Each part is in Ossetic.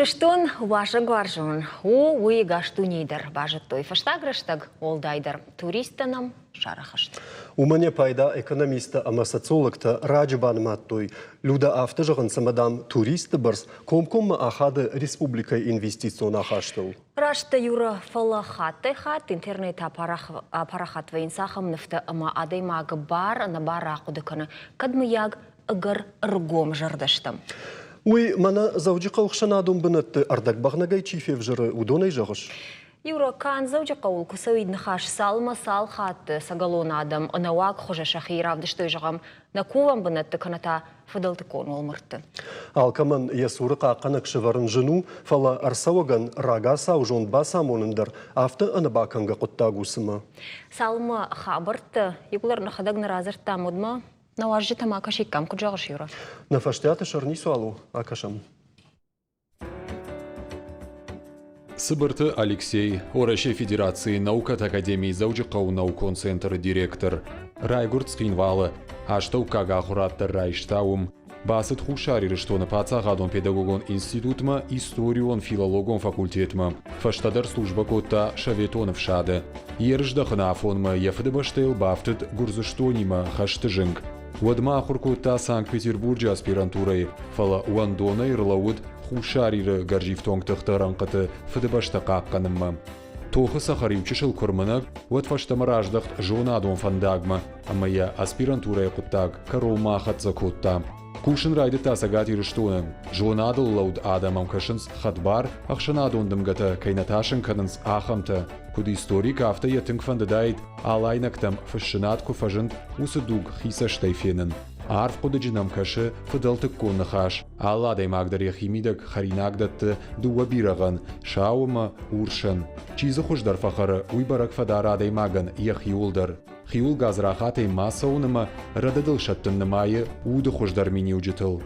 Ирыстон уазӕгуарзон у, уый ӕгас дунейы дӕр базыдтой. Фӕстаг рӕстӕг, уӕлдайдӕр, туристтӕ нӕм сарӕх сты. Уымӕн йӕ пайда экономисттӕ ӕмӕ социологтӕ раджы банымадтой. Люда афтӕ зӕгъынц, ӕмӕ, дам, туристты бӕрц комкоммӕ ахады республикӕйы инвестицион ахастыл. Раст дӕ, Юра, фӕлӕ хаттӕй-хатт интернеты апарахат вӕййынц ахӕм нывтӕ ӕмӕ адӕймаг бар-ӕнӕбары ахъуыды кӕны, кӕд мыййаг ӕгӕр ӕргом зӕрдӕ стӕм. Уый мӕнӕ Дзӕуджыхъӕуы ӕхсӕнадон бынӕтты ӕрдӕгбӕгънӕгӕй чи февзӕры, уыдонӕй зӕгъыс? Юра, канд Дзӕуджыхъӕуыл куы цӕуид ныхас, цалынмӕ цал хатты ӕцӕгӕлон адӕм ӕнӕуаг хуызы сӕхи равдыстой, зӕгъӕм, нӕ кувӕн бынӕтты кӕнӕ та фыдӕлтыккон уӕлмӕрдты. Алкӕмӕн йӕ цуры хъахъхъӕнӕг сӕвӕрын зын у, фӕлӕ ӕрцӕуӕгӕн рагацау зонд бацамонын дӕр афтӕ ӕнӕбакӕнгӕ хъуыддаг у цымӕ. Цалынмӕ хабӕрттӕ иугуылдӕр нӕхӕдӕг нӕ радзырдтам, уӕдмӕ нӕ уазджытӕм акӕсиккам, куыд зӕгъыс, Юра? Нӕ фӕстиаты сӕр ницуал у, акӕсӕм. Цыбырты Алексей, Уӕрӕсейы Федерацийы наукӕты академийы Дзӕуджыхъӕуы наукон центры директор, райгуырд Цхинвалы, астӕуккаг ахуырад дӕр райста уым. Бацыд Хуссар Ирыстоны паддзахадон педагогон институтмӕ историон-филологон факультетмӕ, фӕстӕдӕр службӕ кодта Советон ӕфсады. Йе рыздӕхыны афонмӕ йӕ фыдыбӕстӕйыл бафтыд Гуырдзыстонимӕ хӕсты зынг. Уӕдмӕ ахуыр кодта Санкт-Петербурджы аспирантурӕйы, фӕлӕ уӕндонӕй ӕрлӕууыд Хуссар Иры гӕрзифтонг тыхты рӕнхъыты Фыдыбӕстӕ хъахъхъӕнынмӕ. Тохы цӕхӕр иучысыл куы рмынӕг, уӕд фӕстӕмӕ раздӕхт зонадон фӕндагмӕ ӕмӕ йӕ аспирантурӕйы хъуыддаг кӕронмӕ ахӕццӕ кодта. Кусын райдыдта Цӕгат Ирыстоны. Зонадыл лӕуд адӕм ӕм кӕсынц хӕдбар, ӕхсӕнадон дымгӕтӕ кӕй нӕ тасын кӕнынц, ахӕмтӕ. Куыд историк, афтӕ йӕ тынг фӕндыдаид, алайнӕгтӕм фыссынад куы фӕзынд, уыцы дуг хи цӕстӕй фенын. Арф хъуыдыджын ӕм кӕсы фыдӕлтыккон ныхас, алы адӕймаг дӕр йӕхи мидӕг хӕринаг дӕтты дыууӕ бирӕгъӕн, сау ӕмӕ урсӕн. Чи дзы хуыздӕр фӕхӕры, уый бӕрӕг фӕдары адӕймагӕн йӕхиуыл дӕр. Хиуыл гадзрахатӕй ма цӕуын ӕмӕ рӕдыдыл сӕттын нымайы уды хуыздӕр миниуджытыл.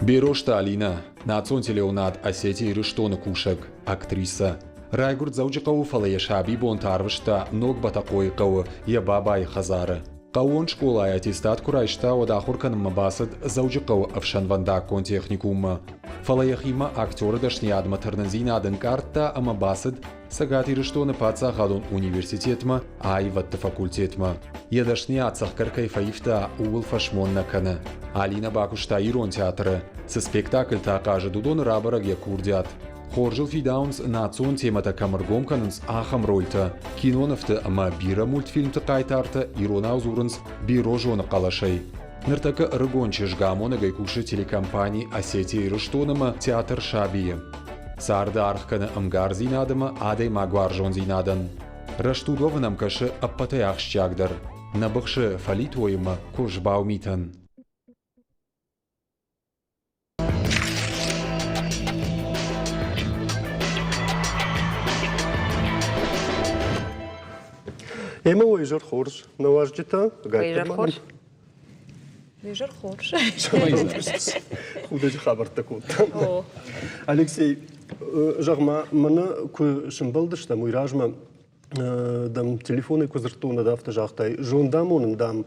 Берозты Алинӕ, национ телеуынад Осетия Ирыстоны кусӕг, актрисӕ. Райгуырд Дзӕуджыхъӕуы, фӕлӕ йӕ сабибонты арвыста Ног Бӕтӕхъойы хъӕуы йӕ бабайы хӕдзары. Хъӕууон скъолайы аттестат куы райста, уӕд ахуыр кӕнынмӕ бацыд Дзӕуджыхъӕуы ӕфсӕнвӕндаггон техникуммӕ. Фӕлӕ йӕхимӕ актеры дӕсныйадмӕ тырнындзинад ӕнкъардта ӕмӕ бацыд Цӕгат Ирыстоны паддзахадон университетмӕ аивӕдты факультетмӕ. Йӕ дӕсныйад цӕхгӕр кӕй фӕивта, ууыл фӕсмон нӕ кӕны. Алинӕ бакуыста ирон театры. Цы спектакльтӕ ахъазыд, уыдоны рабӕрӕг йӕ курдиат. Хорзыл фидауынц, национ темӕтӕ кӕм ӕргом кӕнынц, ахӕм рольтӕ. Кинонывты ӕмӕ бирӕ мультфильмты хъайтартӕ иронау дзурынц Бирозоны хъӕлӕсӕй. Ныртӕккӕ ӕрыгон чызг амонӕгӕй кусы телекомпани «Осетия Ирыстон» ӕмӕ театр «Саби-йы». Царды аргъ кӕны ӕмгардзинад ӕмӕ адӕймагуарзондзинадӕн. Рӕстуд уӕвын ӕм кӕсы ӕппӕтӕй ахсджиагдӕр. Нӕ быхсы фӕлитой ӕмӕ козбау митӕн. Ӕмӕ уӕ изӕр хорз, нӕ уазджытӕ. Изӕр хорз. Изӕр хорз. Худӕджы хабӕрттӕ кодтам. Алексей, зӕгъ-ма, мӕнӕ куы сӕмбӕлдыстӕм, уый размӕ дам, телефонӕй куы дзырдтон, уӕд афтӕ загътай, зондамонын, дам,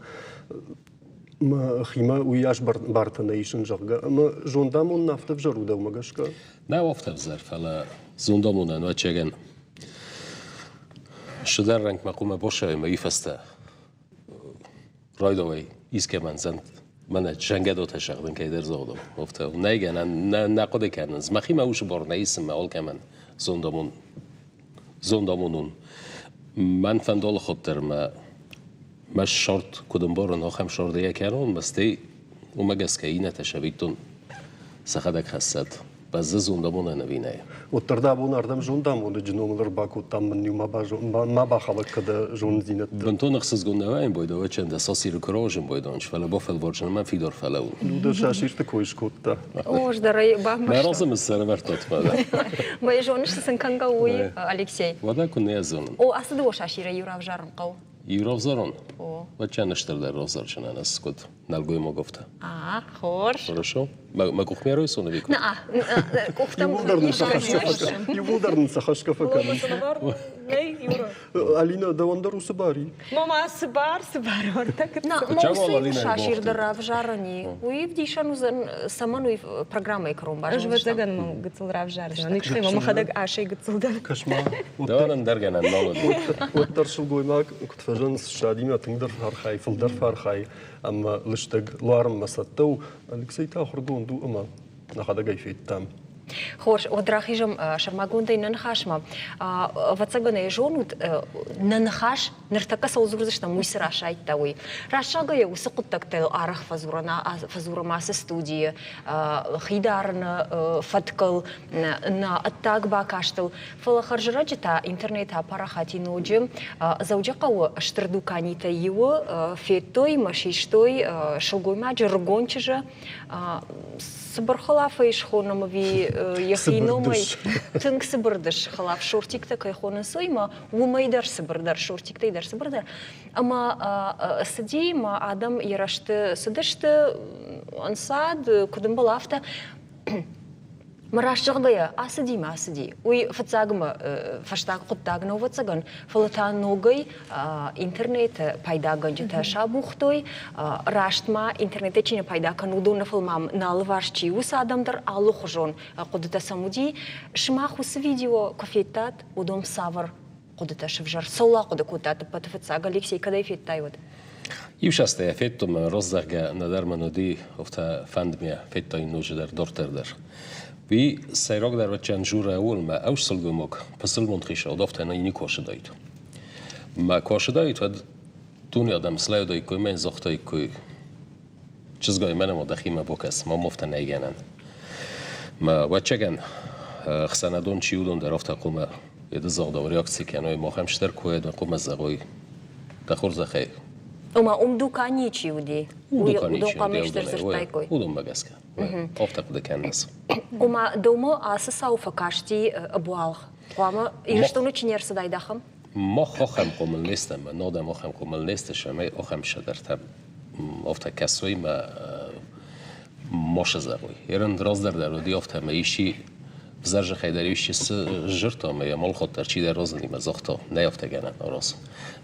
мӕхимӕ уыйас бартӕ нӕ исын, зӕгъгӕ. Ӕмӕ зондамонын афтӕ ӕвзӕр у дӕумӕ гӕсгӕ? Нӕ афтӕ ӕвзӕр, фӕлӕ зондамонӕн ӕвӕццӕгӕн цыдӕр рӕнкмӕ хъуамӕ босай ӕмӕ уый фӕстӕ райдауай искӕмӕн зӕнд мӕнӕ зӕнгӕдотӕ сӕгъдын кӕйдӕр зӕгъдон. Афтӕ нӕй гӕнӕн, нӕ хъуыды кӕнынц. Мӕхимӕ усы бар нӕ исын мӕ алкӕмӕн зондамон зондамонун. Мӕн фӕндолы ходдӕр мӕ мӕ шорт куыд ӕмбарын, ахӕм шордӕй кӕнон, мӕ стӕй уымӕ гӕсгӕ иннӕтӕ сӕвиттон сӕхӕдӕг хӕссӕд. Бӕззы зондамонӕн ӕви нӕ? Уӕддӕр дӕ абон ардӕм зондамонӕджы номыл ӕрбакодтам, мын-иу ма бахӕлӕг кӕ дӕ зонддзинӕдтӕ. Бынтон ӕхсызгон нӕ уаин бойдовӕчӕн дӕ сасиры куы рауазын бойдонч, фӕлӕ бафӕлварджын ӕмӕ фидар фӕлӕуу. Ну дӕ сасирты кой скодта. О, здӕрӕй бамбӕрстон. Мӕ разы мын сӕрӕвӕрдтат мӕнӕ. Мӕ зоныс, цы сын кӕнгӕ у, уый, Алексей? Уӕдӕ куы нӕ зонын. О, ацы дыууӕ сасирӕй иу равзарын хъӕуы. Иу равзарон? О. Уӕдчӕн стырдӕр равзарджынӕн ӕз куыд нӕлгоймаговтӕ. А, хорз. Хорошо. Мӕ къухмӕ райсон ӕви куыд? На, къухтӕм Иууылдӕр нын сӕ хӕсгӕ фӕкӕнынц. Нӕй, Юра. Алина, дӕуӕн дӕр уыцы бар и? Мама, цы бар, цы бар, На, мӕ сасир дӕр равзарӕн и. Уый ӕвдисӕн уыдзӕн, цӕмӕн уый программӕйы кӕрон базондзыстӕм. Ӕз ӕвӕццӕгӕн мӕм гыццыл равзардзынӕн. Икшхи мӕ мӕхӕдӕг асӕй гыццыл дӕн. Кӕс-ма, Дӕуӕн ӕндӕр гӕнӕн нал уыд. Уӕддӕр сылгоймаг куыд фӕзӕгъынц, ссадимӕ тынгдӕр фӕархайы, фылдӕр фӕархайы ӕмӕ лыстӕг луарынмӕ цӕттӕ у. Алексей та ахуыргонд у ӕмӕ нӕхӕдӕг ӕй федтам. Хорз, уӕд рахизӕм сӕрмагондӕй нӕ ныхасмӕ. Ӕвӕццӕгӕн ӕй зонут, нӕ ныхас ныртӕккӕ цӕуыл дзурдзыстӕм, уый цы расайдта, уый. Раст зӕгъгӕйӕ, уыцы хъуыддӕгтыл арӕх фӕдзурӕм ацы студийы хи дарыны фӕткыл, нӕ ӕддаг бакастыл. Фӕлӕ хӕрзӕрӕджы та интернет апарахат и ноджы. Дзӕуджыхъӕуы стыр дуканитӕй иуы федтой мӕ систой сылгоймаджы рыгон чызджы цыбыр хӕлафӕй схонӕм ӕви йӕхи номӕй тынг цыбырдыс хӕлаф шортиктӕ кӕй хонынц, уый ма уымӕй дӕр цыбырдӕр, шортиктӕй дӕр цыбырдӕр. Ӕмӕ цыди, ма адӕм йӕ рӕзты цыдысты ӕнцад, куыд ӕмбӕлы, афтӕ. Мӕ раст зӕгъгӕйӕ, ацыди ма ацыди. Уый фыццагмӕ фӕстаг хъуыддаг нӕу, ӕвӕццӕгӕн, фӕлӕ та ногӕй интернеты пайдагӕнджытӕ сабухтой. Раст ма интернетӕй чи нӕ пайда кӕны, уыдон нӕ, фӕлӕ ма нӕ алыварс чи, уыцы адӕм дӕр алыхуызон хъуыдытӕ сӕм уыди. Сымах уыцы видео куы федтат, уыдон цавӕр хъуыдытӕ сывзӕрд? Цӕуыл ахъуыды кодтат ӕппӕты фыццаг, Алексей, кӕдӕй федтай, уӕд? Иу састӕ федтон мӕ роззӕгъгӕ нӕдӕр мӕн уыди, офтӕ фӕнд мӕ федтон ноджыдӕр дорддӕр дӕр. Уый сӕйрагдӕр вӕччӕн журӕ уыл мӕ ӕус сылгоймаг пысылмон хицауд офтӕ нӕ никуы ссыдаид. Мӕ куы ссыдаид, уӕд дуне адӕм слӕудаиккой мӕ йын загътаиккой, чызгай, мӕнӕ ма дӕхимӕ бакӕс, мам офтӕ нӕй гӕнӕн. Мӕ вӕччӕгӕн ӕхсӕнадон чи уыдон дӕр офтӕ хъуамӕ еды загъдау реакци кӕной, махӕм стӕр куы хъуамӕ зӕгъой, дӕ хорзӕхӕй. Ома уым дуканийы чи уыди, уыдон хъуамӕ стыр дзырдтаиккой. Уыдонмӕ гӕсгӕ. Афтӕ хъуыды кӕнынц. Ома дӕумӕ ацы цау фӕкасти ӕбуалгъ. Хъуамӕ Ирыстоны чи не рцыдаид, ахӕм? Мах ахӕм хъомыл не стӕм, нодӕм ахӕм хъомыл не стӕм, ахӕм сӕдӕртӕ афтӕ кӕсой мӕ ма зӕгъой. Ерын раздӕр дӕр уыди афтӕ, ӕмӕ исчи взӕрзӕхӕй дӕр исчи сзырдта ӕмӕ йӕ малхот дӕр чидӕр разынимӕ загъта, нӕй афтӕ гӕнӕн араз.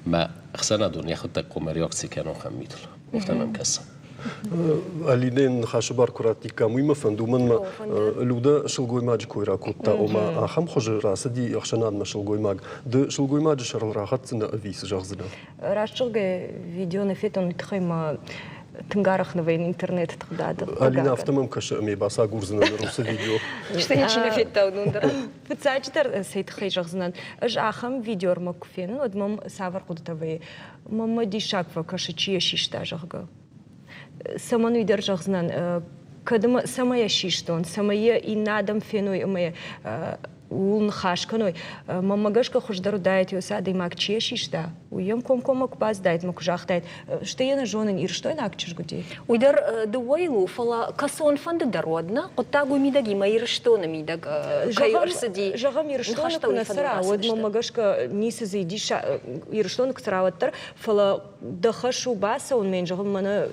Мӕ ӕхсӕнадон йӕхӕдӕг хъуамӕ реакци кӕнон ахӕм митыл. Афтӕ мӕм кӕсы. Алинӕйӕн ныхасы бар куы раттиккам, уый мӕ фӕнды, уымӕн мӕ Людӕ сылгоймаджы кой ракодта, ома ахӕм хуызы рацыди ӕхсӕнадмӕ сылгоймаг. Ды сылгоймаджы сӕрыл рахӕцдзынӕ ӕви цы зӕгъдзынӕ? Раст зӕгъгӕ, видео нӕ федтон, уый тыххӕй ма тынг арӕх нӕ вӕййын интернеты тыгъдады. Алинӕ, афтӕ мӕм кӕсы, ӕмӕ бацагурдзынӕ ныр уыцы видео. Стӕй чи нӕ федта, уыдон дӕр. Фыццаджыдӕр цӕй тыххӕй зӕгъдзынӕн, ӕз ахӕм видеоӕрмӕг куы фенын, уӕд мӕм цавӕр хъуыдытӕ вӕййы? Мӕнмӕ диссаг фӕкӕсы, чи йӕ систа, зӕгъгӕ. Цӕмӕн уый дӕр зӕгъдзынӕн, кӕд ӕмӕ цӕмӕй йӕ систон, цӕмӕй йӕ иннӕ адӕм феной ӕмӕ йӕ ууыл ныхас кӕной. Мӕнмӕ гӕсгӕ хуыздӕр уыдаид, уыцы адӕймаг чи йӕ систа, уый йӕм комкоммӕ куы бацыдаид ӕмӕ куы загътаид, стӕй йӕ нӕ зонын, ирыстойнаг чызг уыди. Уый дӕр дыууӕйыл у, фӕлӕ кӕцон фӕнды дӕр уӕд нӕ хъуыддаг уый мидӕг и мӕ Ирыстоны мидӕг кӕй ӕрцыди. Зӕгъӕм, Ирыстоны куы нӕ цӕра, уӕд мӕнмӕ гӕсгӕ ницы дзы диссаг, Ирыстоны куы цӕра, уӕддӕр, фӕлӕ дӕ хӕс у бацӕуын, мӕн зӕгъын, мӕнӕ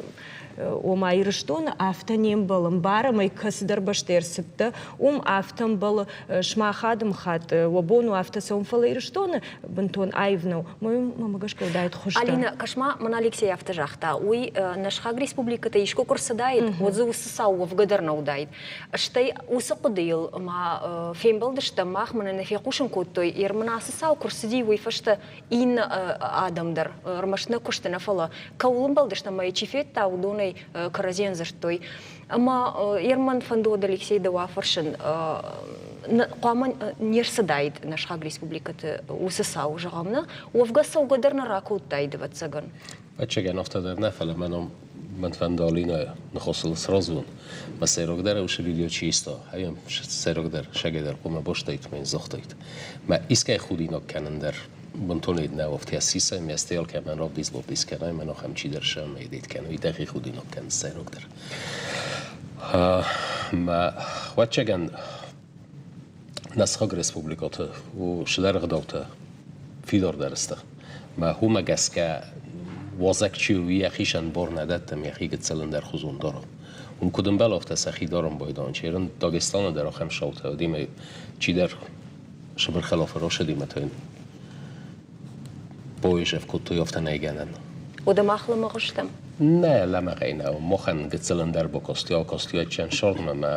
ома Ирыстоны афтӕ не мбӕлы, ӕмбарӕм ӕй, кӕцыдӕр бӕстӕ ӕрцыдтӕ, уым афтӕ ӕмбӕлы, сымах адӕмыхатт, уӕ бон у афтӕ цӕуын, фӕлӕ Ирыстоны бынтон аив нӕу. Мӕ гӕсгӕ уыдаид хуыздӕр. Алина, кӕс-ма, мӕн Алексей афтӕ загъта, уый нӕ сыхаг республикӕтӕй искуы куы рцыдаид, уӕд дзы уыцы цау уӕвгӕ дӕр нӕ уыдаид. Стӕй уыцы хъуыдыйыл ма фембӕлдыстӕм мах, мӕнӕ нӕ фехъусын кодтой, Ермын ацы цау куы рцыди, уый фӕстӕ иннӕ адӕм дӕр, ӕрмӕст нӕ куысты нӕ, фӕлӕ кӕуыл ӕмбӕлдыстӕм ӕмӕ чи федта, уыдонӕй кӕрӕдзийӕн дзырдтой. Ӕмӕ Ерман фӕнды уӕд Алексей дӕу афӕрсын, хъуамӕ не рцыдаид нӕ сыхаг республикӕты уыцы цау, зӕгъӕм, нӕ? Уӕвгӕ цӕугӕ дӕр нӕ ракодтаид, ӕвӕццӕгӕн. Ӕцӕгӕн афтӕ дӕр нӕ, фӕлӕ мӕ ном мӕн фӕнды Алинӕ ныхосыл сразы Мӕ сӕйрагдӕр уыцы видео чи иста, айӕм сӕйрагдӕр сӕгӕдӕр хъуамӕ бастаид мӕ загътаид. Мӕ искӕй худинаг кӕнын дӕр бынтон нӕ афтӕ сисай, мӕ стӕй алкӕмӕн равдис-бавдис кӕнай, мӕн ахӕм чидӕр сӕм едет кӕнуй, дӕхи худинаг кӕн сӕйрагдӕр. Мӕ ӕвӕццӕгӕн нӕ сыхаг республикӕты у цыдӕр ӕгъдӕуттӕ фидардӕр сты. Мӕ уымӕ гӕсгӕ уазӕг чи у, йӕхицӕн бар нӕ дӕттӕм, йӕхи гыццыл ӕндӕрхуызон дара. Уым куыд ӕмбӕлы, афтӕ сӕхи дарын байдайынц. Ерын Дагестаны дӕр ахӕм шоутӕ уыди, ӕмӕ чидӕр сыбыр хӕлафы росыди ӕмӕ та йын Боизӕв кодтой афтӕ нӕй гӕнӕн. Уӕдӕ мах лӕмӕгъ стӕм? Нӕ, лӕмӕгъӕй нӕу. Махӕн гыццыл ӕндӕр бакасти, акасти адджын сӕрдмӕ мӕ,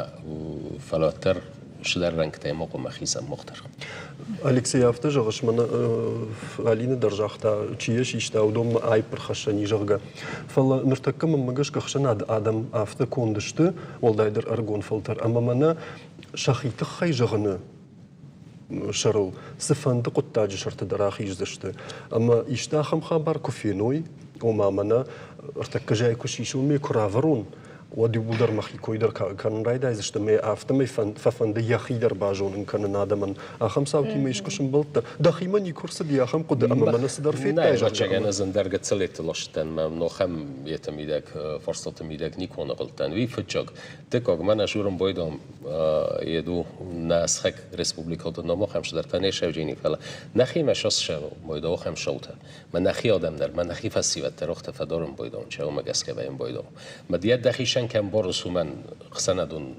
фӕлӕ уӕддӕр цыдӕр рӕнгтӕй ма хъуамӕ хицӕн мах дӕр. Алексей, афтӕ зӕгъыс, мӕнӕ Алина дӕр загъта, чи йӕ систа, уыдонмӕ аипп ӕрхӕссӕн и, зӕгъгӕ. Фӕлӕ ныртӕккӕ мӕнмӕ гӕсгӕ ӕхсӕнады адӕм афтӕ конд сты, уӕлдайдӕр ӕрыгон фӕлтӕр, ӕмӕ мӕнӕ сӕхи тыххӕй зӕгъыны сӕрыл цыфӕнды хъуыддаджы сӕрты дӕр ахиздзысты. Ӕмӕ исты ахӕм хабар куы феной, ома мӕнӕ ӕртӕккӕ зӕй куы сисон, ме куы равӕрон, уӕд иууылдӕр мӕхи кой дӕр кӕнын райдайдзысты ӕмӕ афтӕмӕй фӕфӕнды йӕхи дӕр базонын кӕнын адӕмӕн. Ахӕм цаутимӕ искуы сымбӕлдтӕ? Дӕхимӕ никуы рцыди ахӕм хъуыды ӕмӕ мӕнӕ цыдӕр федтай? Нӕ, ӕвӕццӕгӕн, ӕз ӕндӕр гыццылеты ластӕн, мӕ нохӕм еты мидӕг, фарстаты мидӕг никуы аныгъуылдтӕн. Уый фыццаг. Дыккаг, мӕнӕ журын бойдом еду нӕ схӕг республикӕты номохӕм цыдӕртӕ не сӕвджини, фӕлӕ нӕхимӕ соссе бойдо охӕм шоутӕ. Мӕ нӕхи адӕм дӕр, мӕ нӕхи фӕсивӕд дӕр охтӕ фӕдорын бойдон, чеумӕ гӕсгӕ вӕйын бойдо. Мӕ дийӕ дӕхицӕн кӕм борус, уымӕн ӕхсӕнадон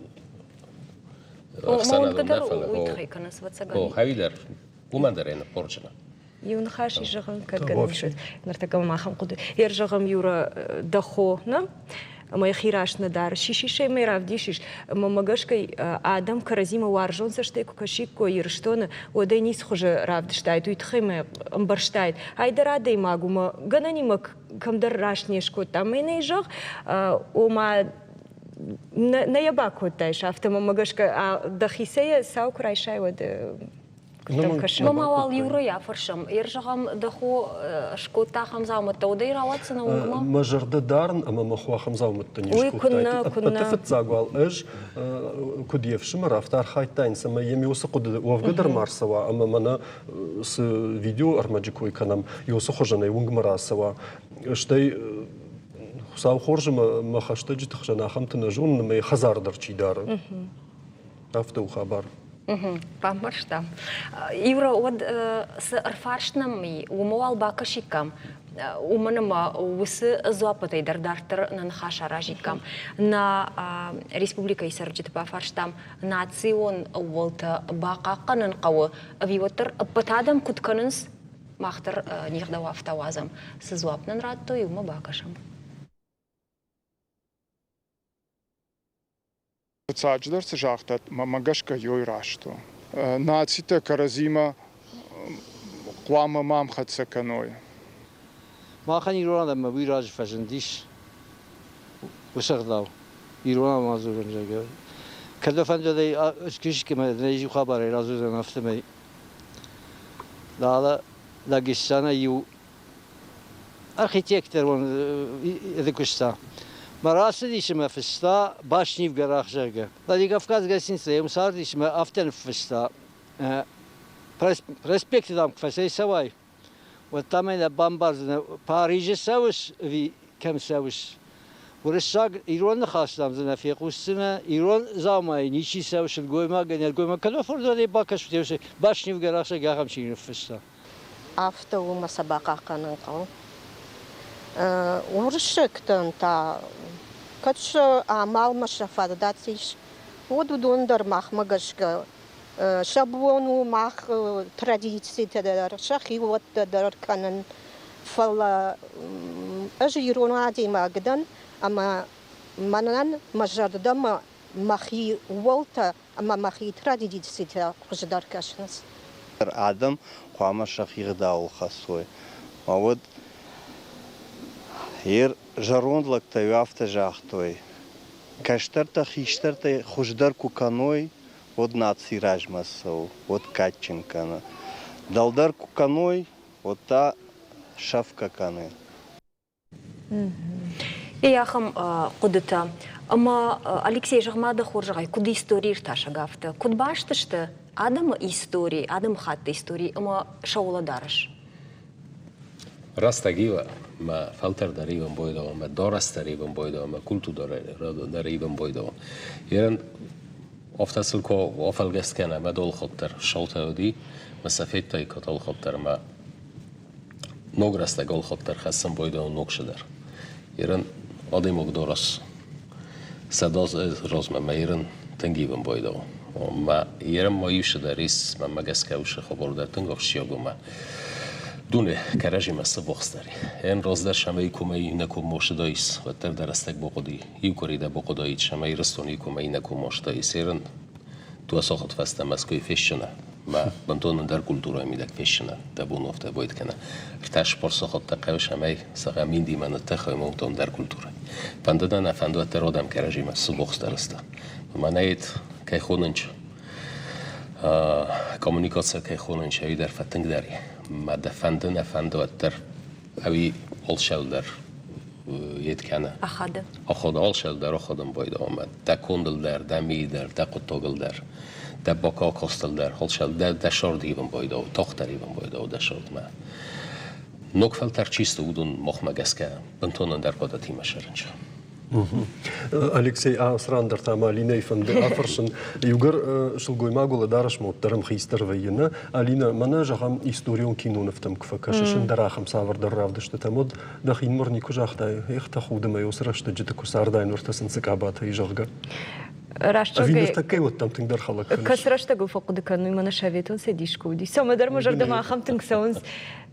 ӕхсӕнадон нӕ, фӕлӕ о, хӕвидӕр, уымӕн дӕр ӕй ныппорджына. Иу ныхас ис зӕгъын, кӕд гӕнӕн ис, ныртӕккӕ мӕм ахӕм хъуыды. Ер зӕгъӕм, Юра, дӕ хо, нӕ? Ӕмӕ йӕхи раст нӕ дары. Сисисӕй мӕ равдисис. Ӕмӕ мӕ гӕсгӕ адӕм кӕрӕдзимӕ уарзон цӕстӕй куы кӕсиккой Ирыстоны, уӕд ӕй ницы хуызы равдыстаид, уый тыххӕй мӕ ӕмбӕрстаид. Айдӕр адӕймаг у мӕ гӕнӕнимӕ кӕмдӕр раст не скодта. Мӕ нӕй зӕгъ, ома нӕ йӕ бакодтаис, афтӕ мӕ гӕсгӕ дӕхицӕй сау куы райсай, уӕд Мама уал иурӕй афӕрсӕм. Ер зӕгъӕм, дӕ хо скодта ахӕм дзаумӕттӕ, уӕд ӕй рауадздзынӕ уынгмӕ? Мӕ зӕрдӕ дарын ӕмӕ мӕ хо ахӕм дзаумӕттӕ не скодтаид. Ӕппӕты фыццаг уал ӕз, куыд йе фсымӕр, афтӕ архайдтаин, цӕмӕй йӕм уыцы хъуыды уӕвгӕ дӕр ма рцӕуа ӕмӕ мӕнӕ цы видео ӕрмӕджы кой кӕнӕм, уыцы хуызӕнӕй уынгмӕ рацӕуа. Стӕй Хуыцау хорз ӕмӕ мӕ хӕстӕджыты хсӕн ахӕмты нӕ зонын ӕмӕ йӕ хӕдзар дӕр чи дары. Афтӕ у хабар. Бамбӕрстам. Юра, уӕд цы ӕрфарст нӕм и, уымӕ уал бакӕсиккам, уымӕн ӕмӕ уыцы дзуаппытӕй дӕр дарддӕр нӕ ныхас аразиккам. Нӕ республикӕйы цӕрджыты бафарстам, национ ӕууӕлтӕ бахъахъхъӕнын хъӕуы ӕви уӕддӕр ӕппӕт адӕм куыд кӕнынц, мах дӕр не гъдау афтӕ уадзӕм. Цы дзуапп нын радтой, уымӕ бакӕсӕм. Фыццаджыдӕр цы загътат, мӕнмӕ гӕсгӕ ёй раст у. Нацитӕ кӕрӕдзимӕ хъуамӕ ма ӕмхӕццӕ кӕной. Махӕн ирон адӕммӕ уый раджы фӕзындис уыцы ӕгъдау, ирон адӕммӕ дзурӕн, зӕгъгӕ. Кӕд дӕ фӕндыд искӕмӕ иу хабарӕй радзурдзӕн, афтӕмӕй. Дала Дагестаны иу архитектор куыста. Мӕ рацыдис ӕмӕ фыста башнивгӕрах, зӕгъгӕ. Владикавказ гостиницӕйы уым цардис ӕмӕ афтӕ ныффыста: Проспекты, дам, куы фӕцӕйцӕуай, уӕд та мӕ нӕ бамбардзынӕ, Парижы цӕуыс ӕви кӕм цӕуыс. Уырыссаг ирон ныхас, дам, дзы нӕ фехъусдзынӕ, ирон дзаумайы ничи цӕуы сылгоймагӕн, нӕлгоймаг кӕд фурдонӕй бакӕсут, башнивгӕрах, зӕгъгӕ, ахӕм чиныг ныффыста. Афтӕ у ӕмӕ сӕ бахъахъхъӕнын хъӕуы. Уырыссӕгтӕн та кӕд сӕ амалмӕ сӕ фадат ис, уӕд уыдон дӕр махмӕ гӕсгӕ сӕ бон у мах традицитӕ дӕр, сӕхиуӕттӕ дӕр кӕнын. Фӕлӕ ӕз ирон адӕймаг дӕн ӕмӕ мӕнӕн мӕ зӕрдӕмӕ мӕхи уӕлтӕ ӕмӕ мӕхи традицитӕ хуыздӕр кӕсынц. Адӕм хъуамӕ сӕхи гъдауыл хӕцой. Ӕмӕ уӕд ер зӕронд лӕгтӕ-иу афтӕ загътой: кӕстӕртӕ хистӕртӕй хуыздӕр куы кӕной, уӕд наци размӕ цӕуы, уӕд кадджын кӕны. Дӕлдӕр куы кӕной, уӕд та сӕфгӕ кӕны. Ахӕм хъуыдытӕ. Ӕмӕ, Алексей, зӕгъ-ма дӕ хорзӕхӕй, куыд истори иртасӕг афтӕ, куыд баст сты адӕмы истори, адӕмыхатты истори ӕмӕ сӕ уӕлӕдарӕс? Рӕстӕг ива, мӕ фӕлтӕр дӕр ивын байдӕгъ, мӕ дарӕс дӕр ивын байдӕгъ, мӕ культура дӕр ивын байдӕгъ. Ерын афтӕ сыл ку афӕлгӕст кӕнӕ мӕ долхот дӕр саутӕ уыди, мӕ сӕ федтаиккат алхот дӕр мӕ Ног рӕстӕг ӕлхӕддӕр хӕссӕн байдайун ног дӕр. Ерын адӕймаг дорас сӕдӕ размӕ мӕ ерын тынг ивын байдау. Мӕ ерын ма иу дӕр ис, мӕнмӕ гӕсгӕ уыцы хабар дӕр тынг ахсджиаг у мӕ. Дуне кӕрӕдзимӕ сыввахсдӕр. Эн раздӕр сӕмӕй кумӕй нӕ коммосыдаис, уӕддӕр дӕ рӕстӕг бахъуыди. Иу къуыри дӕ бахъуыдаид, сӕмӕй Ирыстони кумӕй нӕ коммосыдаис. Ерын дууӕ сахат фӕстӕ Мӕскуй фесчынӕ, мӕ бынтон ӕндӕр культурӕйы мидӕг фесчынӕ, дӕ бон афтӕ бойд кӕна. Ӕртӕ спорт сахаттӕ хъӕуы, сӕмӕй зӕгъӕм, Индимӕ ныттӕхай бынтон ӕндӕр культурӕ. Фӕнды дӕ нӕ фӕнды, уӕддӕр адӕм кӕрӕдзимӕ сыввахсдӕр сты. Мӕнӕ кӕй хонынч, коммуникаци кӕй хонынч, ӕви дӕр фӕтынгдӕр и. Мӕ дӕ фӕнды, нӕ фӕнды, уӕддӕр ӕви алцӕуыл дӕр йед кӕны. Ахады. Ахады, алцӕуыл дӕр ахадын байдайы ӕмӕ дӕ кондыл дӕр, дӕ мийы дӕр, дӕ хъуыддагыл дӕр, дӕ бакастыл дӕр, алцӕуыл дӕр дӕ сӕрд ивын байдайы, тагъддӕр ивын байдайы дӕ сӕрдмӕ. Ног фӕлтӕр чи сты, уыдон махмӕ гӕсгӕ бынтон ӕндӕр хъуыдытимӕ сӕрынчын. Алексей, ацы ран дӕр та мӕ Алинӕйы фӕнды афӕрсын. Иугӕр сылгоймаг уӕлӕдарӕс моддӕр ӕмхицдӕр вӕййы, нӕ? Алинӕ, мӕнӕ, зӕгъӕм, историон кинонывтӕм куы фӕкӕсыс, ӕндӕр ахӕм цавӕрдӕр равдыстытӕм, уӕд дӕхинымӕр никуы загътай, эх, тӕхуды мӕ уыцы рӕстӕджыты куы цардаин уӕртӕ сын цы къабатӕй, зӕгъгӕ? Раст Ӕви ныртӕккӕ уӕдтӕм тынгдӕр хӕлӕг кӕныс? Кӕцы рӕстӕгыл фӕхъуыды кӕнын, уый мӕнӕ Советон Цӕдис куы уыди. Цӕмӕдӕр мӕ зӕрдӕмӕ ахӕм тынг цӕуынц.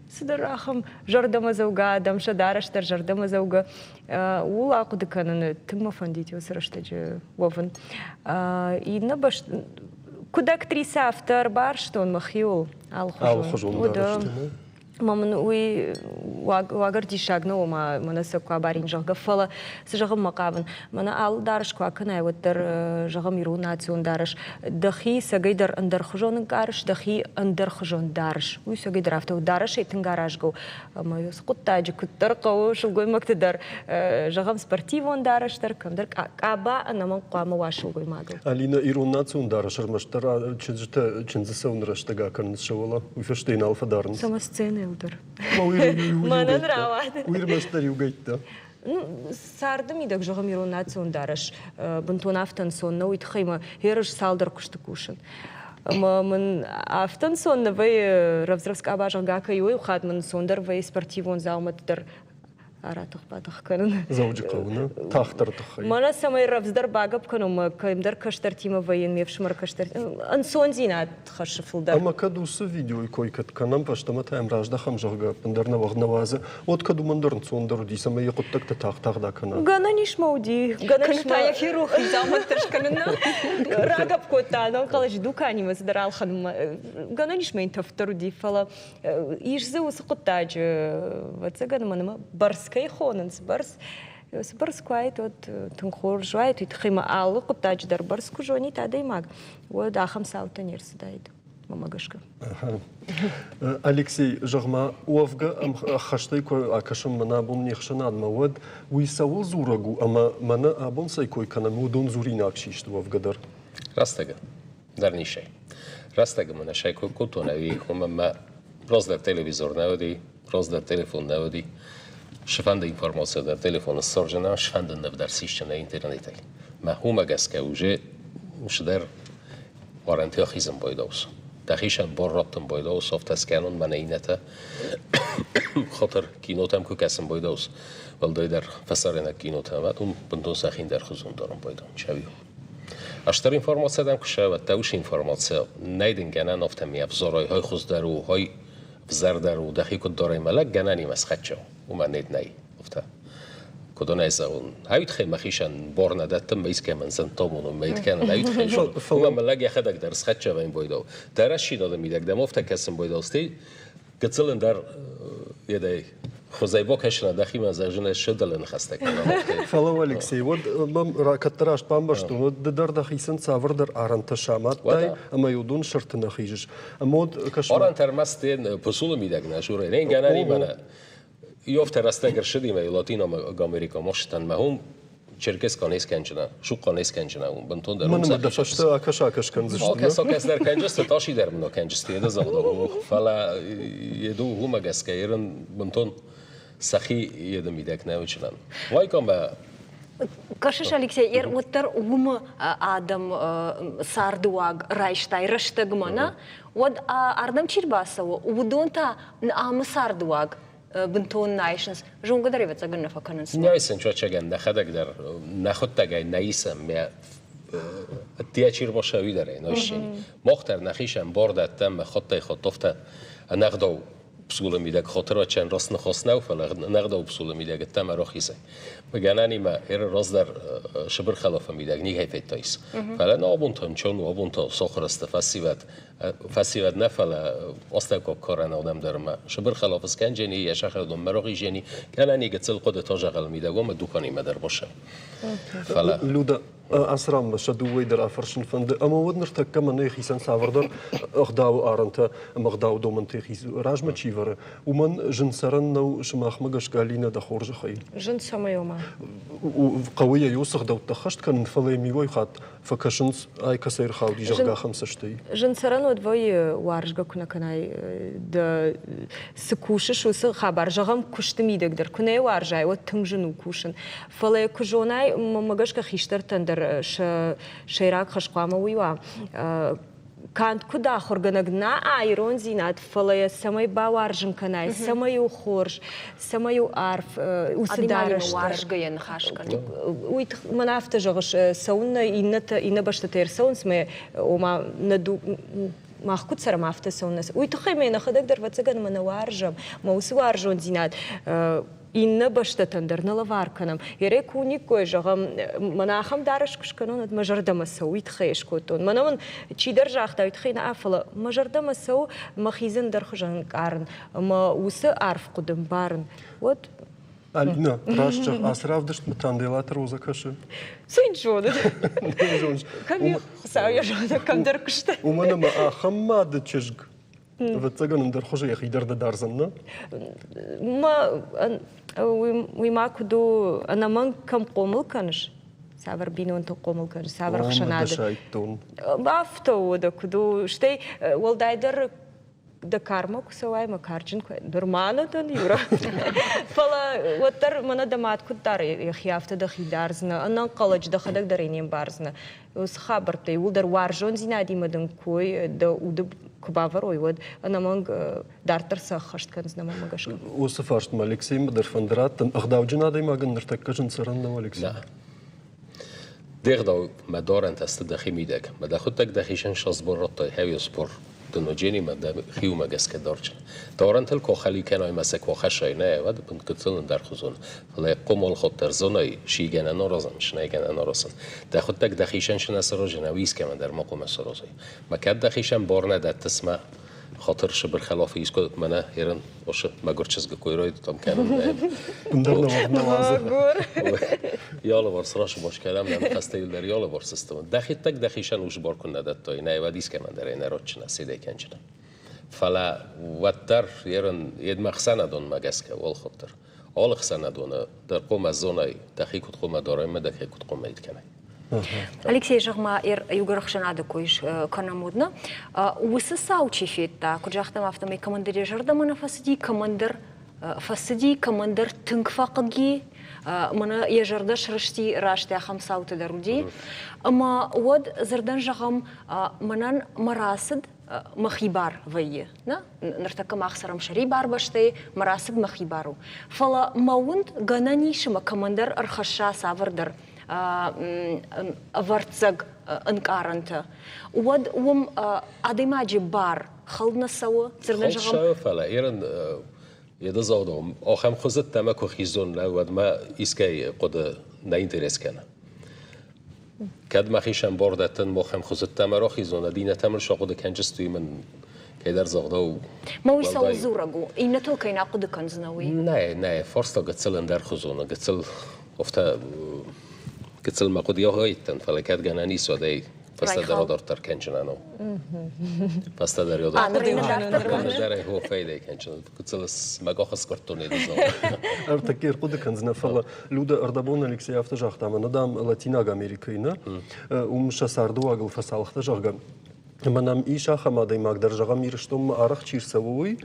Цыдӕр ахӕм зӕрдӕмӕдзӕугӕ адӕм, сӕ дарӕс дӕр зӕрдӕмӕдзӕугӕ. Ууыл ахъуыды кӕныны тынг мӕ фӕндид уыцы рӕстӕджы уӕвын. Иннӕ бӕст куыд актрисӕ, афтӕ ӕрбарстон мӕхиуыл алыхуызон. Алыхуызон Ӕмӕ мын уый уагӕр диссаг нӕу, ома мӕнӕ сӕ куы абарин, зӕгъгӕ, фӕлӕ цы зӕгъынмӕ хъавын, мӕнӕ алы дарӕс куы акӕнай, уӕддӕр, зӕгъӕм, ирон национ дарӕс, дӕхи цӕгӕйдӕр ӕндӕрхуызон ӕнкъарыс, дӕхи ӕндӕрхуызон дарыс. Уый цӕгӕйдӕр афтӕ у, дарӕсӕй тынг аразгӕ у. Ӕмӕ уыцы хъуыддаджы куыддӕр хъӕуы сылгоймӕгты дӕр, зӕгъӕм, спортивон дарӕс дӕр, кӕмдӕр къаба ӕнӕмӕнг хъуамӕ уа сылгоймагыл. Алина, ирон национ дарӕс ӕрмӕстдӕр чындзытӕ чындзы цӕуыны рӕстӕг акӕнынц сӕ уӕлӕ, уый фӕстӕ йын нал фӕдарынц. Цӕмӕ сценӕйыл дӕр. Мӕнӕн рауад. Уый ӕрмӕстдӕр иугӕйттӕ. Ну, царды мидӕг, зӕгъӕм, ирон национ дарӕс бынтон афтӕ ӕнцон нӕу, уый тыххӕй мӕ ерыс цалдӕр куысты кусын. Ӕмӕ мын афтӕ ӕнцон нӕ вӕййы рӕвдз-рӕвдз къаба, зӕгъгӕ, кӕй у, иу хатт мын ӕнцондӕр вӕййы спортивон дзаумӕтты дӕр аратых-батых кӕнын. Дзӕуджыхъӕуы, нӕ? Тагъддӕр тыххӕй. Мӕнӕ цӕмӕй рӕвдздӕр багӕпп кӕнон, мӕ кӕмдӕр кӕстӕртимӕ вӕййын, ме фсымӕр кӕстӕр ӕнцондзинад хӕссы фылдӕр. Ӕмӕ кӕд уыцы видеойы кой кӕд кӕнӕм, фӕстӕмӕ та йӕм раздӕхӕм, зӕгъгӕ, ӕппындӕр нӕ уагъд нӕ уадзы, уӕд кӕд уымӕн дӕр ӕнцондӕр уыди, цӕмӕй йӕ хъуыддӕгтӕ тагъд-тагъд акӕна. Гӕнӕн ис ма уыди. Гӕнӕн ис та йӕ ферох дзаумӕттӕ скӕнын. Рагӕпп кодта, ӕнӕнхъӕлӕджы дуканимӕ цыдӕр ӕлхӕнынмӕ. Гӕнӕн ис ма йын тӕвддӕр уыди, фӕлӕ ис дзы уыцы хъуыддаджы, ӕвӕццӕгӕн, мӕнмӕ бӕрц кӕй хонынц, бӕрц. Цы бӕрц куы уаид, уӕд тынг хорз уаид. Уый тыххӕй ма алы хъуыддаджы дӕр бӕрц куы зонид адӕймаг, уӕд ахӕм цаутӕ не рцыдаид, мӕмӕ гӕсгӕ. Алексей, зӕгъ-ма, уӕвгӕ ӕххӕстӕй куы акӕсӕм мӕнӕ абон не хсӕнадмӕ, уӕд уый цӕуыл дзурӕг у ӕмӕ мӕнӕ абон цӕй кой кӕнӕм, уыдон дзуринаг систы уӕвгӕ дӕр? Рӕстӕгы дӕр нисӕй. Рӕстӕгы мын ӕсӕй кой кодтон ӕви уымӕн мӕ раздӕр телевизор нӕ уыди, раздӕр телефон нӕ уыди. Сфӕнды информаци дӕр телефоны ссардзынӕ, сфӕнды ныв дӕр сисдзынӕ интернетӕй. Мӕ уымӕ гӕсгӕ уже цыдӕр арӕнты ахизын байдауыс. Дӕхицӕн бар раттын байдауыс, афтӕ скӕнон мӕнӕ иннӕтӕ хатыр кинотӕм куы кӕсын байдауыс, уӕлдайдӕр фӕсарӕйнаг кинотӕм, уӕд уым бынтон сӕхи ӕндӕрхуызон дарын байдауын, чӕви. Ӕстыр информаци дӕм куы сӕ, уӕд дӕ уыцы информаци нӕй дын гӕнӕн афтӕ ми ӕвзарай, хай хуыздӕр у, хай ӕвзӕрдӕр у, дӕхи куыд дарай мӕлӕг, гӕнӕнимӕ схӕццӕ у. Уымӕн нед нӕй, афтӕ. Куыд ын ӕй зӕгъон, ӕй мӕхицӕн бар нӕ дӕттын, мӕ искӕмӕн зынтомон мӕ кӕнын, ӕй Уымӕн мӕ лӕг йӕхӕдӕг дӕр схӕццӕ вӕййын бойдау. Дӕ рӕсидады мидӕг дӕм афтӕ кӕсын бойдау, стӕй гыццыл ӕндӕр едӕй хуызӕй бакӕсына дӕхимӕ зӕгъын ӕз сыдылы ныхӕстӕ кӕнӕм. Фӕлӕ, Алексей, уӕд мӕм кӕддӕр раст бамбӕрстон, уӕд ды дӕр дӕхицӕн цавӕрдӕр арӕнтӕ самадтай ӕмӕ уыдон сӕрты нӕ хизыс. Ӕмӕ уӕд кӕс-ма. Арӕнтӕ ӕрмӕст пысулы мидӕг нӕ сурӕй. Гӕнӕн имӕ Ёфтӕ рӕстӕг ӕрцыди мӕ Латинаг Америкӕмӕ ссыдтӕн мӕ уым Черкесска не скӕнджынӕ, Сухъхъа не скӕнджынӕ уым бынтондӕр. Мӕнмӕ дӕ фӕстӕ акӕс-акӕс кӕндзысты. Акӕс-акӕс дӕр кӕнджысты, тасы дӕр мын акӕнджысты, еды загъдау. Фӕлӕ еду уымӕ гӕсгӕ ерын бынтон сӕхи еды мидӕг нӕ уыджынӕн. Уайкомӕ Кӕсыс, Алексей, уӕддӕр уымы адӕм цардыуаг райстай рӕстӕгмӕ, нӕ? Уӕд ардӕм чи рбацӕуы, уыдон та амы цардыуаг бынтон нӕ айсынц. Зонгӕ дӕр ӕвӕццӕгӕн нӕ фӕкӕнынц. Нӕ айсынц, ӕвӕццӕгӕн, нӕхӕдӕг дӕр нӕхуыдтӕгӕй нӕ исӕм, мӕ ӕддейӕ чи рбацӕуы, дӕр ӕй нӕ исчени. Мах дӕр нӕхицӕн бар дӕттӕм, мӕ хаттӕй-хатт афтӕ ӕнӕгъдау. псулы мидӕг хотырачӕн раст ныхас нӕу, фӕлӕ нӕгъдау псулы мидӕг ӕддӕмӕ рахизай. Гӕнӕнимӕ эр раздӕр Сыбыр хӕлафы мидӕг никӕй федтаис. Фӕлӕ нӕ абон та нчон у, абон та сахуыр сты фӕсивӕд, фӕсивӕд нӕ, фӕлӕ астӕуккаг карӕн адӕм дӕр ӕмӕ Сыбыр хӕлафы скӕнджени, йӕ сӕхӕдонмӕ рахизени, гӕнӕни гыццыл хъуыдытӕ зӕгъӕл мидӕг, омӕ дуканимӕ дӕр босӕ. Фӕлӕ Люда, ацы ранмӕ сӕ дыууӕйы дӕр афӕрсын фӕнды, ӕмӕ уӕд ныртӕккӕ мӕнӕ хицӕн цавӕрдӕр ӕгъдауы арӕнтӕ ӕмӕ ӕгъдауы домӕнтӕ размӕ чи вӕры, уымӕн зын цӕрӕн нӕу сымахмӕ гӕсгӕ, Алинӕ, дӕ хорзӕхӕй. Зын цӕмӕй ома? Хъӕуы йӕ уыцы ӕгъдӕуттӕ ӕххӕст кӕнын, фӕлӕ йӕм иуӕй хатт фӕкӕсынц, ай кӕцӕй ӕрхауди, зӕгъгӕ, ахӕм цӕстӕй. Зын цӕрӕн уӕд вӕййы, уарзгӕ куы нӕ кӕнай, дӕ цы кусыс, уыцы хабар, зӕгъӕм, куысты мидӕг дӕр куы нӕ уарзай, уӕд тынг зын у кусын. Фӕлӕ куы зонай, мӕнмӕ гӕсгӕ хистӕртӕн дӕр сӕ сӕйраг хӕс хъуамӕ уый уа, канд куыд ахуыргӕнӕг нӕ ирондзинад, фӕлӕ йӕ цӕмӕй бауарзын кӕнай, цӕмӕй у хорз, цӕмӕй у арф уыцы дарӕс. Уарзгӕйӕ ныхас кӕнын. Уый мӕн афтӕ зӕгъыс, цӕуыннӕ иннӕтӕ иннӕ бӕстӕтӕ ӕрцӕуынц мӕ, ома нӕ мах куыд цӕрӕм, афтӕ цӕуыннӕ. Уый тыххӕй мӕ нӕхӕдӕг дӕр ӕвӕццӕгӕн ӕмӕ нӕ уарзӕм, мӕ уыцы уарзондзинад иннӕ бӕстӕтӕн дӕр нӕ лӕвар кӕнӕм. Ерӕ ку никкой, зӕгъӕм, мӕнӕ ахӕм дарӕс куы скӕнон, уӕд мӕ зӕрдӕмӕ цӕуы, уый тыххӕй скодтон. Мӕнӕ мын чидӕр загъта, уый тыххӕй нӕ, фӕлӕ мӕ зӕрдӕмӕ цӕуы, мӕхи дзы ӕндӕр хуызӕн ӕнкъарын ӕмӕ уыцы арф хъуыды мбарын, уӕд Алина, раст зӕгъ, ацы равдыстмӕ Танделаты Роза кӕсы? Цы йын зоны? Кӕм Хуыцау йӕ зоны, кӕмдӕр куыста. Уымӕн ӕмӕ ахӕм мады чызг Ӕвӕццӕгӕн ӕндӕр хуызы йӕхи дӕр дӕ дардзӕн, нӕ? Ма, уый ма куыд у, ӕнӕмӕнг кӕм хъомыл кӕныс, цавӕр бинонты хъомыл кӕныс, цавӕр ӕхсӕнады? Афтӕ у, дӕ куыд у, стӕй уӕлдайдӕр дӕ кармӕ куы цӕуай, мӕ карджын куы нырма нӕ дӕн, Юра. Фӕлӕ уӕддӕр мӕнӕ дӕ мад куыд дары йӕхи, афтӕ дӕхи дардзынӕ, ӕнӕнхъӕлӕджы дӕхӕдӕг дӕр ӕй не мбардзынӕ. Уыцы хабӕрттӕ иууылдӕр уарзондзинадимӕ дын кой дӕ уды куы бавӕрой, уӕд ӕнӕмӕнг дарддӕр сӕ ӕххӕст кӕндзынӕ мӕнмӕ гӕсгӕ. Уыцы фарстмӕ Алексеймӕ дӕр фӕнды раттын. Ӕгъдауджын адӕймагӕн ныртӕккӕ зын цӕрӕн нӕу, Алексей? Нӕ. Де гъдау мӕ дарӕнтӕ сты дӕхи мидӕг. Мӕ дӕхуыдтӕг дӕхицӕн сасбор радтай хӕуиоспор дынодженимӕ дӕ хиумӕ гӕсгӕ дарджын. Дарӕнтыл ку хӕли кӕнай мӕ сӕ ку хӕссай, нӕ, уӕд гыццыл ӕндӕрхуызон. Фӕлӕ хъомолходдӕр зонай, сигӕнӕн аразын, снӕгӕнӕн аразын. Дӕхуыдтӕг дӕхицӕн цы нӕ саразын, ӕви искӕмӕн дӕр ма хъуамӕ саразай. Мӕ кӕд дӕхицӕн бар нӕ дӕттыс мӕ хатыр сыбыр хӕлафы искуы мӕнӕ ерын осы мӕгуыр чызгы кой райдыдтам кӕнын. Ӕндӕр нӕ уадзы. Ялыварс расыбас кӕнӕм, нӕ ныхӕстӕ дӕр ялыварс сты. Дӕхицӕг дӕхицӕн ус бар куы нӕ дӕттай, нӕ уӕд искӕмӕн дӕр ӕй нӕ ратчына, седӕй кӕнчына. Фӕлӕ уӕддӕр ерын едмӕ ӕхсӕнадонмӕ гӕсгӕ уӕлхуыддӕр. Алы ӕхсӕнадоны дӕр хъуамӕ зонай, дӕхи куыд хъуамӕ дарай ӕмӕ дӕхи куыд хъуамӕ ид кӕнай. Алексей, зӕгъ-ма, иугӕр ӕхсӕнады кой кӕнӕм уӕд нӕ, уыцы цау чи федта, куыд загътам, афтӕмӕй кӕмӕндӕр йӕ зӕрдӕмӕ нӕ фӕцыди, кӕмӕндӕр фӕцыди, кӕмӕндӕр тынг фӕхъыг и, мӕнӕ йӕ зӕрдӕ срысти, раст ахӕм цаутӕ дӕр уыди. Ӕмӕ уӕд дзырдӕн зӕгъӕм, мӕнӕн мӕ рацыд мӕхи бар вӕййы. Нӕ? Ныртӕккӕ мах цӕрӕм сӕрибар бӕстӕйы, мӕ рацыд мӕхи бар у. Фӕлӕ мӕ уынд гӕнӕн ис ӕмӕ кӕмӕндӕр ӕрхӕсса цавӕрдӕр ӕвӕрццаг ӕнкъарӕнтӕ, уӕд уым адӕймаджы бар хӕлд нӕ цӕуы. Хӕлд цӕуы, фӕлӕ Ирын едызаудом ахӕм хуызӕттӕ мӕ куы хизон, уӕд мӕ искӕй хъуыды нӕ интерес кӕны. Кӕд мӕхицӕн бар дӕттын махӕн хуызӕттӕ мӕ рахизон, ӕд иннӕтӕ мын сӕ хъуыды кӕнджысты, уый мын кӕйдӕр загъдау. Мӕ уый цӕуыл дзурӕг у? Иннӕтыл кӕй нӕ хъуыды кӕндзынӕ, уый? Нӕ, нӕ, фарста гыццыл ӕндӕрхуызон, гыццыл афтӕ гыццыл мӕ хъуыды агайдтӕн, фӕлӕ кӕд гӕнӕн ис, уӕд ӕй фӕстӕдӕр адарддӕр кӕнджынӕн у. Фӕстӕдӕр адарддӕр ӕй хо фӕйдӕй кӕнджынӕн. Гыццыл мӕ къахы скъуырдтон Ӕртӕккӕ ӕрхъуыды кӕндзынӕ, фӕлӕ Люда ӕрдӕбон Алексей афтӕ загъта, мӕнӕ, дам, Латинаг Америкӕйы нӕ, уым сӕ цардыуагыл фӕцалхтӕ, зӕгъгӕ. Ӕмӕ нӕм ис ахӕм адӕймаг дӕр, зӕгъӕм, Ирыстонмӕ арӕх чи рцӕуы, уый.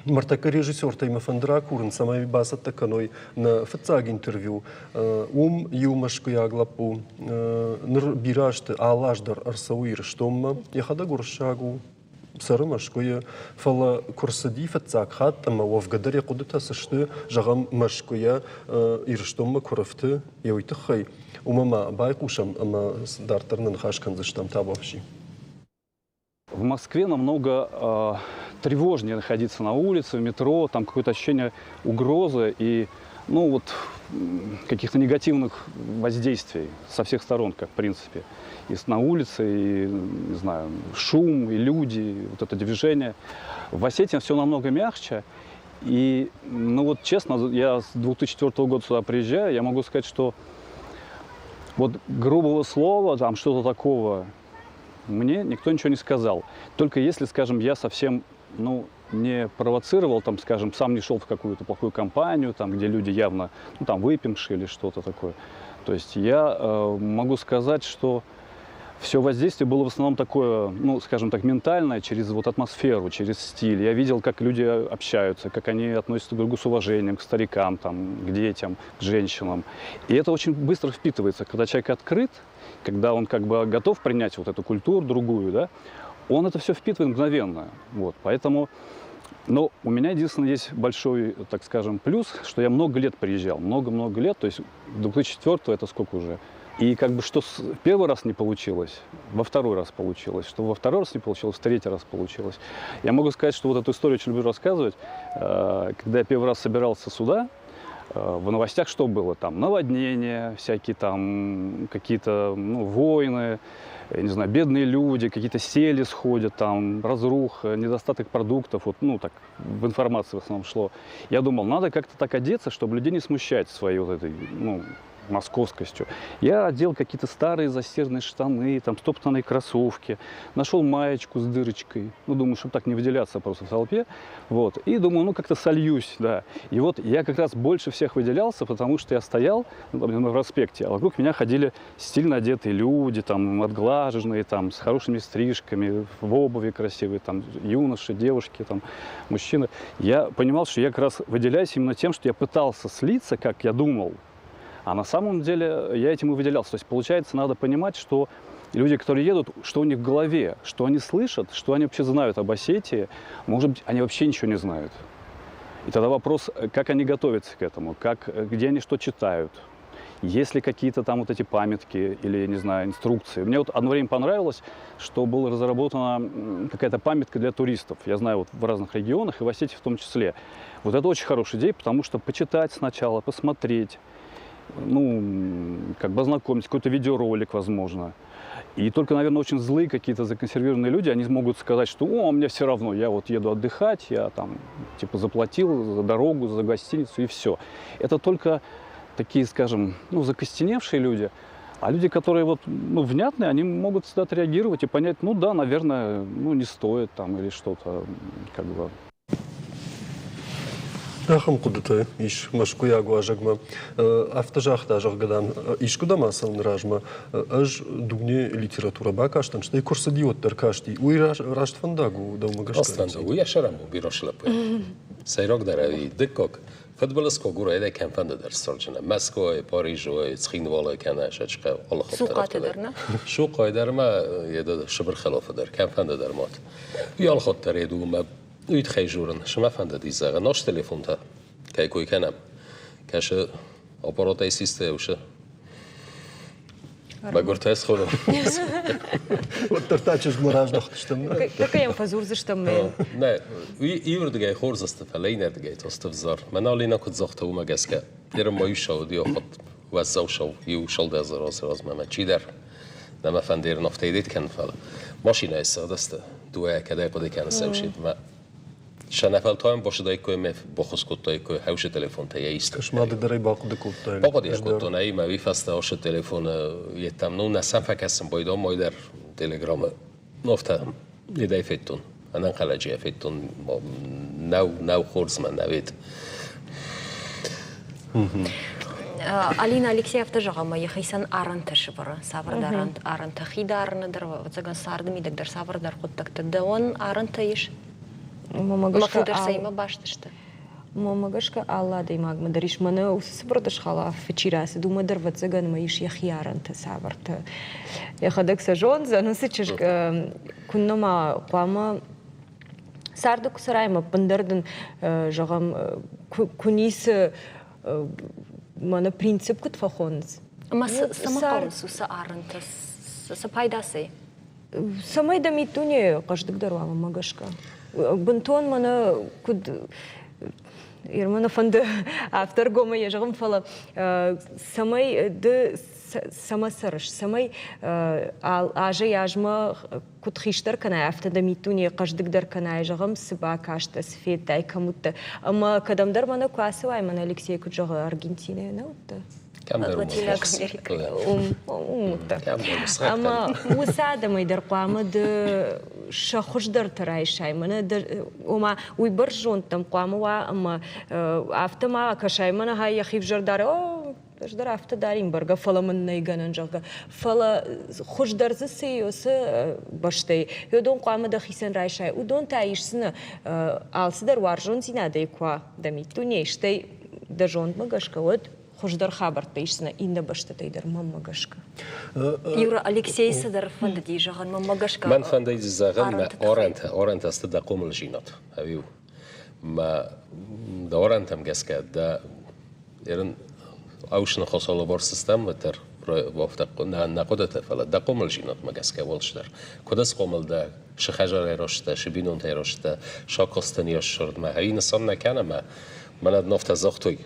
Ныртӕккӕ режиссертӕй мӕ фӕнды ракурын, цӕмӕй бацӕттӕ кӕной нӕ фыццаг интервью. Уым иу мӕскуыйаг лӕппу ныр бирӕ азты алы аз дӕр ӕрцӕуы Ирыстонмӕ. Йӕхӕдӕг уырыссаг у, цӕры Мӕскуыйы, фӕлӕ куы рцыди фыццаг хатт ӕмӕ уӕвгӕ дӕр йӕ хъуыдытӕ цы сты, зӕгъӕм, Мӕскуыйӕ Ирыстонмӕ куы рӕфты, йӕ уый тыххӕй, уымӕ ма байхъусӕм ӕмӕ дарддӕр нӕ ныхас кӕндзыстӕм табуафси. В Москве намного тревожнее находиться на улице, в метро, там какое-то ощущение угрозы и ну, вот, каких-то негативных воздействий со всех сторон, как в принципе. И на улице, и, не знаю, шум, и люди, и вот это движение. В Осетии все намного мягче. И, ну вот честно, я с 2004 года сюда приезжаю, я могу сказать, что вот грубого слова, там что-то такого, мне никто ничего не сказал. Только если, скажем, я совсем, ну, не провоцировал, там, скажем, сам не шел в какую-то плохую компанию, там, где люди явно, ну, там, выпившие или что-то такое. То есть я могу сказать, что все воздействие было в основном такое, ну, скажем так, ментальное, через вот атмосферу, через стиль. Я видел, как люди общаются, как они относятся друг к другу с уважением, к старикам, там, к детям, к женщинам. И это очень быстро впитывается, когда человек открыт, когда он как бы готов принять вот эту культуру другую, да, он это все впитывает мгновенно. Вот, поэтому, но у меня единственное есть большой, так скажем, плюс, что я много лет приезжал, много-много лет, то есть 2004 это сколько уже? И как бы что первый раз не получилось, во второй раз получилось, что во второй раз не получилось, в третий раз получилось. Я могу сказать, что вот эту историю очень люблю рассказывать. Когда я первый раз собирался сюда, в новостях что было? Там наводнения, всякие там какие-то, ну, войны, я не знаю, бедные люди, какие-то сели сходят, там разруха, недостаток продуктов, вот, ну, так в информации в основном шло. Я думал, надо как-то так одеться, чтобы людей не смущать своей вот этой, ну, московскостью. Я одел какие-то старые застиранные штаны, там, стоптанные кроссовки, нашел маечку с дырочкой, ну, думаю, чтобы так не выделяться просто в толпе, вот, и думаю, ну, как-то сольюсь, да. И вот я как раз больше всех выделялся, потому что я стоял, ну, там, на проспекте, а вокруг меня ходили стильно одетые люди, там, отглаженные, там, с хорошими стрижками, в обуви красивые, там, юноши, девушки, там, мужчины. Я понимал, что я как раз выделяюсь именно тем, что я пытался слиться, как я думал, а на самом деле я этим и выделялся. То есть, получается, надо понимать, что люди, которые едут, что у них в голове, что они слышат, что они вообще знают об Осетии, может быть, они вообще ничего не знают. И тогда вопрос, как они готовятся к этому, как, где они что читают, есть ли какие-то там вот эти памятки или, я не знаю, инструкции. Мне вот одно время понравилось, что была разработана какая-то памятка для туристов. Я знаю, вот в разных регионах и в Осетии в том числе. Вот это очень хорошая идея, потому что почитать сначала, посмотреть, ну, как бы ознакомить, какой-то видеоролик, возможно. И только, наверное, очень злые какие-то законсервированные люди, они могут сказать, что «О, мне все равно, я вот еду отдыхать, я там, типа, заплатил за дорогу, за гостиницу и все». Это только такие, скажем, ну, закостеневшие люди. А люди, которые вот, ну, внятные, они могут всегда отреагировать и понять, ну да, наверное, ну, не стоит там или что-то, как бы. Ахӕм хъуыдытӕ ис мӕскуыйаг уазӕгмӕ. Афтӕ загъта, зӕгъгӕ, дам, искуыдӕм ацӕуыны размӕ ӕз дуне литературӕ бакастӕн, стӕй куы рцыди, уӕддӕр касти. Уый раст фӕндаг у дӕумӕ гӕсгӕ? Раст фӕндаг у, йӕ сӕрӕн у бирӕ лӕппу. Сӕйрагдӕр ӕви дыккаг, фыдбылыз куы агурай, кӕмфӕнды дӕр ссардзынӕ. Мӕскуыйы, Парижы, Цхинвалы кӕнӕ Сӕчхъӕу, алы Сухъаты дӕр, нӕ? Сухъайы дӕр ма, Сыбыр хӕлофы дӕр, кӕмфӕнды дӕр мат. Уый алхатт дӕр йед у мӕ Уый тыххӕй дзурын, цы мӕ фӕндыди зӕгъын, нос телефонтӕ кӕй кой кӕнӕм. Кӕсы аппаратӕй систӕ усы. Мӕгуыртӕ схонӕм. Уӕддӕр та чызгмӕ раздӕхтыстӕм. Тӕккӕ йӕм фӕдзурдзыстӕм. Нӕ, иуырдыгӕй хорз сты, фӕлӕ иннӕрдыгӕй та сты взӕр. Мӕн Алина куыд загъта, уымӕ гӕсгӕ. Ерын ма иу сау уыд, хатт уӕззау сау, иу сӕлдӕзы размӕ мӕ чидӕр. Нӕ мӕ фӕнды ерын афтӕ кӕнын, фӕлӕ машинӕйы сыгъдысты. Дыууӕ кӕдӕй хъуыды кӕны сӕусид мӕ сӕнӕфӕлтауӕн босыдаиккой ӕмӕ баххуыс кодтаиккой хӕусы телефонтӕ йӕ исты. Ма ды дӕр ӕй бахъуыды кодтай? Бахъуыды кодтон ӕй, мӕ уый фӕстӕ осы телефоны йедтӕм, ну, нӕ сӕм фӕкӕсын байдон мой дӕр телеграммы нофтӕ едӕй федтон. Ӕнӕнхъӕлӕджы йӕ федтон, нӕу, нӕу хорз мӕ нӕ вет. Алина Алексей афтӕ зӕгъы, ӕмӕ йӕхицӕн арӕнтӕ сӕвӕры. Цавӕрдӕр арӕнтӕ хи дарыны дӕр, ӕвӕццӕгӕн, царды мидӕг дӕр цавӕрдӕр хъуыддӕгтӕ. Дӕуӕн арӕнтӕ ис? Ӕмӕ фылдӕр цӕимӕ баст сты? Мӕнмӕ гӕсгӕ, алы адӕймагмӕ дӕр ис. Мӕнӕ уыцы цыбыр дысхӕлаф чи рацыд, уымӕ дӕр, ӕвӕццӕгӕн, ӕмӕ ис йӕхи арӕнтӕ цавӕртӕ. Йӕхӕдӕг сӕ зондзӕн, уыцы чызг куыннӕ ма хъуамӕ царды куы цӕрай ӕмӕ ӕппындӕр дын, зӕгъӕм, куы ницы мӕнӕ принцип куыд фӕхонынц. Ӕмӕ цӕмӕ хъӕуынц уыцы арӕнтӕ? Цы пайда сӕ? Цӕмӕй дӕ миддуне хъӕздыгдӕр уа, мӕнмӕ гӕсгӕ. Бынтон мӕнӕ куыд Ирмӕ нӕ фӕнды афтӕ ӕргомӕй йӕ зӕгъын, фӕлӕ цӕмӕй ды цӕмӕ цӕрыс, цӕмӕй азӕй-азмӕ куыд хистӕр кӕнай, афтӕ дӕ миддуне хъӕздыгдӕр кӕнай, зӕгъӕм, цы бакастӕ, цы федтай, кӕм уыдтӕ. Ӕмӕ кӕдӕмдӕр мӕнӕ куы ацӕуай, мӕнӕ Алексей куыд зӕгъы, Аргентинӕйы нӕ уыдтӕ? Латинаг Америкӕйы. Уым уыдтӕ. Ӕмӕ уыцы адӕмӕй дӕр хъуамӕ ды сӕ хуыздӕртӕ райсай. Мӕнӕ ома уый бӕрзондтӕм хъуамӕ уа ӕмӕ афтӕ ма кӕсай, мӕнӕ хай йӕхи взӕр дары, о, ӕз дӕр афтӕ дарин бӕргӕ, фӕлӕ мын нӕй гӕнӕн, зӕгъгӕ. Фӕлӕ хуыздӕр дзы цы и, уыцы бӕстӕй, уыдон хъуамӕ дӕхицӕн райсай. Уыдон та исдзынӕ алцыдӕр уарзондзинадӕй куы уа дӕ миддунейы, стӕй дӕ зондмӕ гӕсгӕ, уӕд хуыздӕр хабӕрттӕ исдзынӕ иннӕ бӕстӕтӕй дӕр мӕнмӕ гӕсгӕ. Юра, Алексей цыдӕр фӕндыди зӕгъын мӕнмӕ гӕсгӕ. Мӕн фӕндыди зӕгъын, мӕ орӕнтӕ, орӕнтӕ сты дӕ хъомылзинад, ӕви мӕ дӕ орӕнтӕм гӕсгӕ дӕ ерын аушны хосолобор системӕ дӕр нӕ хъуыдытӕ, фӕлӕ дӕ хъомылзинадмӕ гӕсгӕ уӕлсдӕр. Куыд схъомыл дӕ, шы хӕзарӕй ростӕ, шы бинонтӕй ростӕ, сакостӕн йӕ ссырдмӕ, ӕви нысан нӕ кӕнӕ мӕ мӕнӕ нофтӕ загътой,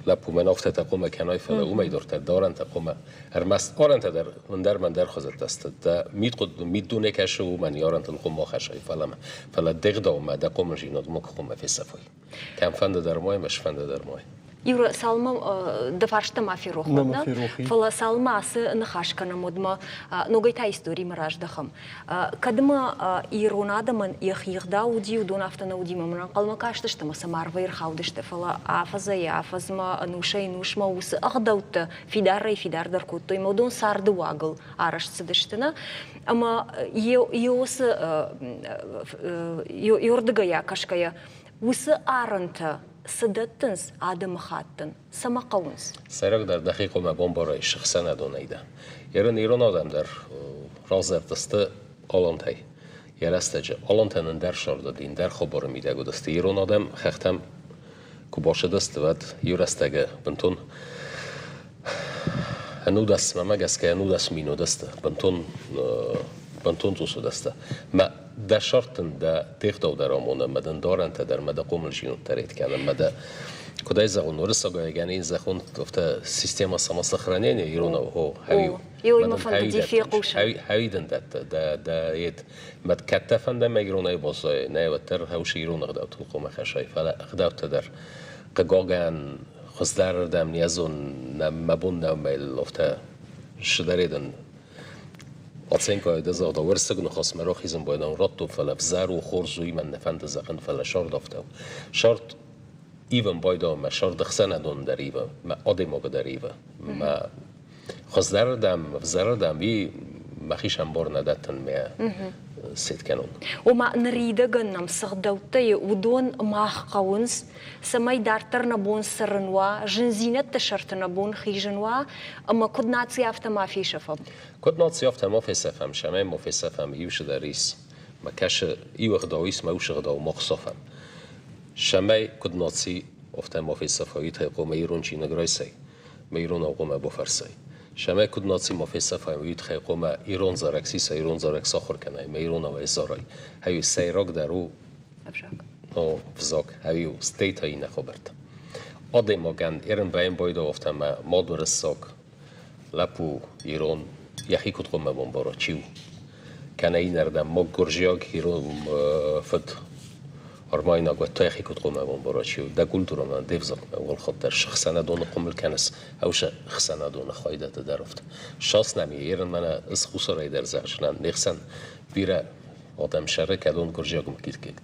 лӕппу мӕн афтӕтӕ хъуамӕ кӕнай, фӕлӕ уымӕй дӕр та дарӕнтӕ хъуамӕ ӕрмӕст арӕнтӕ дӕр ӕндӕр мӕндӕр хуызӕттӕ сты. Дӕ миддуне кӕсы уымӕн арӕнтыл хъуамӕ ахӕссай, фӕлӕ фӕлӕ де гъдаумӕ, дӕ хъомылзинад макуы хъуамӕ фесӕфай. Кӕмфӕнды дӕр мой ӕмӕ сфӕнды дӕр мой. Юра, цалынмӕ дӕ фарста ма ферох уӕд, нӕ? Фӕлӕ цалынмӕ ацы ныхас кӕнӕм, уӕдмӕ ногӕй та историмӕ раздӕхӕм. Кӕд ма ирон адӕмӕн йӕхи ӕгъдау уыди, уыдон афтӕ нӕ уыди, ӕмӕ мын ӕнхъӕлмӕ кастысты ӕмӕ сӕм арвӕй ӕрхаудысты, фӕлӕ афӕдзӕй-афӕдзмӕ, ӕнусӕй-ӕнусмӕ уыцы ӕгъдӕуттӕ фидарӕй-фидардӕр кодтой ӕмӕ уыдон царды уагыл арӕзт цыдысты, нӕ? Ӕмӕ уыцы йордыгӕй акӕсгӕйӕ, уыцы арӕнтӕ цы дӕттынц адӕмыхаттӕн, цӕмӕ хъӕуынц? Сӕйрагдӕр дӕхи хъуамӕ бамбарай сыхсӕнадонӕй дӕ. Ерын ирон адӕм дӕр раздӕрдысты алантӕй. Йӕ рӕстӕджы алантӕн ӕндӕр сӕрдыд, ӕндӕр хабары мидӕг уыдысты. Ирон адӕм хӕхтӕм куы бацыдысты, уӕд иу рӕстӕгы бынтон ӕнудӕс, мӕмӕ гӕсгӕ ӕнудӕс мин уыдысты, бынтон бынтон цъус уыдысты. Мӕ дӕ сӕрт дын дӕ тегътау дӕр амоны, мӕ дын дарӕнтӕ дӕр, мӕ дӕ хъомылзинад дӕр кӕны, мӕ дӕ куыд ӕй зӕгъон, уырыссагӕй гӕнӕн зӕгъон, афтӕ система самосохранения иронау, о, хӕуи. Йой мӕ фӕндыди фехъусын. Хӕуи дын дӕтты, дӕ дӕ ед. Мӕ кӕддӕ фӕндӕ мӕ иронӕй баззайай, нӕ уӕддӕр хӕусы ирон ӕгъдӕуттыл хъуамӕ хӕссай, фӕлӕ ӕгъдӕуттӕ дӕр хъыгагӕн хуыздӕрырдӕм не зон, мӕ бон нӕу мӕ афтӕ сыдӕредын Оценкайы дӕ зӕгъдӕ уырыссаг ныхасмӕ рахизын байдӕн радтон, фӕлӕ ӕвзӕр у, хорз у, мӕн нӕ фӕнды зӕгъын, фӕлӕ сӕрд афтӕ у. Сӕрд ивын байдӕн мӕ сӕрд ӕхсӕнадон дӕр ивы, мӕ адӕймаг дӕр ивы. Мӕ хуыздӕрырдӕм, ӕвзӕрырдӕм и мӕхи сӕмбор нӕ дӕттын мӕ сет кӕнон. Ома ныридӕгӕн нӕм цы гъдӕуттӕ и, уыдон мах хъӕуынц, цӕмӕй дарддӕр нӕ бон цӕрын уа, зындзинӕдты сӕрты нӕ бон хизын уа, ӕмӕ куыд наци, афтӕ ма фесӕфӕм. Куыд наци, афтӕ ма фесӕфӕм, цӕмӕй ма фесӕфӕм, иу цыдӕр ис. Мӕ кӕсы, иу ӕгъдау ис, мӕ уыцы ӕгъдау мах сафӕм. Цӕмӕй куыд наци, афтӕ ма фесӕфа, уый тыххӕй хъуамӕ ирон чиныг райсай, мӕ иронау хъуамӕ бафӕрсай. Цӕмӕй куыд наци ма фесӕфай, уый тыххӕй хъуамӕ ирон зарӕг сисай, ирон зарӕг сахуыр кӕнай, мӕ иронау ӕй зарай. Ӕви сӕйрагдӕр у ӕвзаг. О, взаг, ӕви стӕй та иннӕ хабӕрттӕ. Адӕймагӕн ерын байдау афтӕ мӕ мад уырыссаг, лӕппу ирон йӕхи куыд хъуамӕ бамбара, чи у? Кӕнӕ иннӕрдӕм мог гуырдзиаг ирон фыд армайнаг уӕд та йӕхи куыд хъуамӕ бамбара, чи у? Дӕ культурӕмӕ, де взагмӕ уӕлхатт дӕр хсӕнадоны хъомыл кӕныс, ӕвзӕ хсӕнадоны хайдӕты дӕр афтӕ. Сас нӕм ерын мӕнӕ ысхусарӕй дӕр зӕгъдзынӕн, не хсӕн бирӕ адӕм сӕры кӕдон гуырдзиаг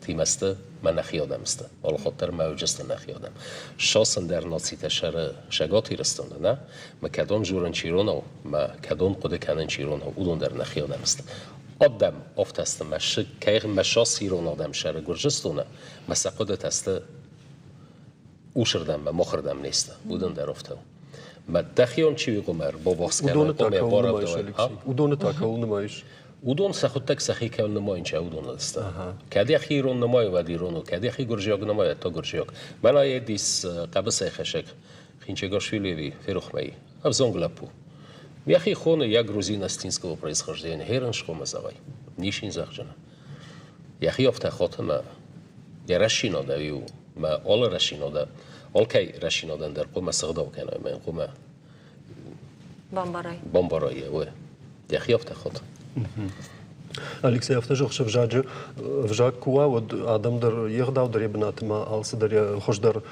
тимӕсты мӕ нӕхи адӕм сты. Алыхатт дӕр мӕ уыджысты нӕхи адӕм. Сас ӕндӕр нацитӕ сӕры Цӕгат Ирыстоны, нӕ? Мӕ кӕдон дзурын чи иронау, мӕ кӕдон хъуыды кӕнын чи иронау, уыдон дӕр нӕхи адӕм сты. Адӕм афтӕ сты, мӕ кӕй мӕ сас ирон адӕм сӕры Гуырдзыстоны, мӕ сӕ хъуыдытӕ сты усырдӕм мӕ мохырдӕм не сты. Уыдон дӕр афтӕ у. Мӕ дӕхион чи хъуамӕ ӕрбаввахс кӕна, Уыдоны та кӕуыл нымайыс, Алексей? Уыдоны та кӕуыл нымайыс? Уыдон сӕхуыдтӕг сӕхи кӕм нымайынц, уыдоныл сты. Кӕд йӕхи ирон нымайы, уӕд ирон у, кӕд йӕхи гуырдзиаг нымайы, уӕд та гуырдзиаг. Мӕнӕ ис хъӕбысӕйхӕссӕг Хинчегашвилиеви ферохмӕ ӕвзонг лӕппу. Йӕхи хоны я грузин-астинского происхождения, херын схомӕ зӕгъай, нисин зӕгъджына. Йӕхи афтӕ хоты мӕ йӕ рӕсинодӕ иу мӕ алы рӕсинодӕ, алкӕй рӕсинодӕн дӕр хъуамӕ сыгъдау кӕна мӕ хъуамӕ Бамбарай. Бамбарай йӕ, уый. Йӕхи афтӕ хоты. Алексей, афтӕ зӕгъыс, ӕвзаджы ӕвзаг куы уа, уӕд адӕм дӕр йе гъдау дӕр йӕ бынаты ма алцыдӕр йӕ хуыздӕр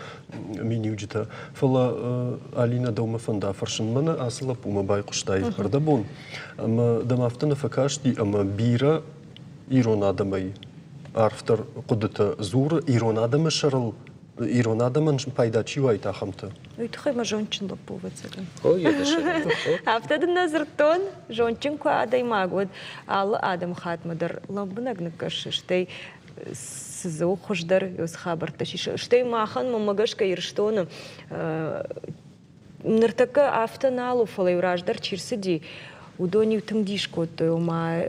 миниуджытӕ. Фӕлӕ Алинӕ дӕумӕ фӕнда фӕрсын. Мӕнӕ ацы лӕппумӕ байхъуыстай ӕрдӕбон, ӕмӕ дӕм афтӕ нӕ фӕкасти, ӕмӕ бирӕ ирон адӕмӕй арфдӕр хъуыдытӕ дзуры ирон адӕмы сӕрыл ирон адӕмӕн пайда чи уаид, ахӕмтӕ. Уый тыххӕй мӕ зондджын лӕппу, ӕвӕццӕгӕн. Афтӕ дын нӕ дзырдтон, зондджын куы адӕймаг, уӕд алы адӕмыхатмӕ дӕр лӕмбынӕг ныккӕсы, стӕй цы дзы у хуыздӕр, цы хабӕрттӕ сисы. Стӕй махӕн, мӕнмӕ гӕсгӕ, Ирыстоны Ныртӕккӕ афтӕ нал у, фӕлӕ-иу раздӕр чи рцыди, уыдон-иу тынг дис кодтой, ома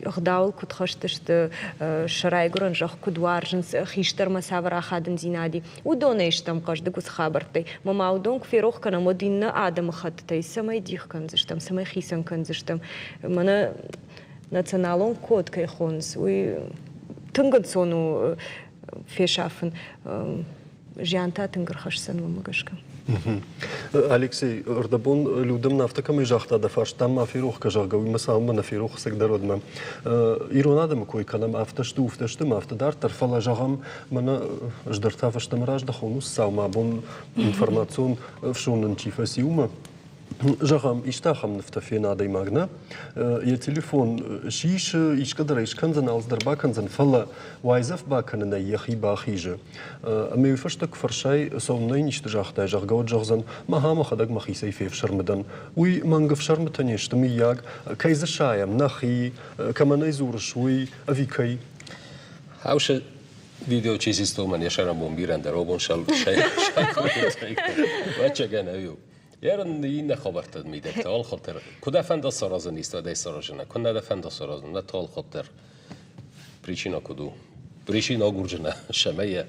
ӕгъдауыл куыд хӕст сты, сӕ райгуырӕн зӕхх куыд уарзынц, хистӕрмӕ цавӕр ахадындзинад и. Уыдонӕй стӕм хъӕздыг уыцы хабӕрттӕй. Мӕ ма уыдон куы ферох кӕнӕм, уӕд иннӕ адӕмыхӕттытӕй цӕмӕй дих кӕндзыстӕм, цӕмӕй хицӕн кӕндзыстӕм. Мӕнӕ националон код кӕй хонынц, уый тынг ӕнцон у фесафын. Зиан та тынг ӕрхӕсдзӕн уымӕ гӕсгӕ. Алексей, ӕрдӕбон Людӕм афтӕ кӕмӕй загъта, дӕ фарстам ма ферох кӕ, зӕгъгӕ, уый мӕ цалынмӕ нӕ ферох ӕцӕгдӕр уӕдмӕ. Ирон адӕмы кой кӕнӕм, афтӕ сты, уфтӕ сты, афтӕ дарддӕр, фӕлӕ зӕгъӕм, мӕнӕ ӕз дӕр та фӕстӕмӕ раздӕхон уыцы цаумӕ абон информацион ӕфсон нын чи фӕци, уымӕ. Зӕгъӕм, исты ахӕм нывтӕ фена адӕймаг, нӕ? Йӕ телефон сисы, искӕдӕр ӕй скӕндзӕн, алцыдӕр бакӕндзӕн, фӕлӕ уайдзӕф бакӕнынӕй йӕхи бахизы. Ӕмӕ уый фӕстӕ куы фӕрсай, цӕуылнӕ йын исты загътай, зӕгъгӕ, уӕд зӕгъдзӕн, мӕ мӕхӕдӕг мӕхицӕй фефсӕрмы дӕн. Уый мӕнг ӕфсӕрмытӕ не сты, мыййаг, кӕй дзы сайӕм, нӕхи, кӕмӕн ӕй дзурыс, уый, ӕви кӕй? Хаусы видео чи систомӕн йӕ сӕрӕнбон бирӕ ӕндӕр обон сӕ Вӕччӕгӕн ӕви Ерын иннӕ хабӕрттӕ мидӕг алхотдӕр. Куы дӕ фӕнда саразын исты, ӕй саразын, куы нӕ дӕ фӕнда саразын, нӕ алхотдӕр. Причина куыд у? Причина агурджына, шӕмӕй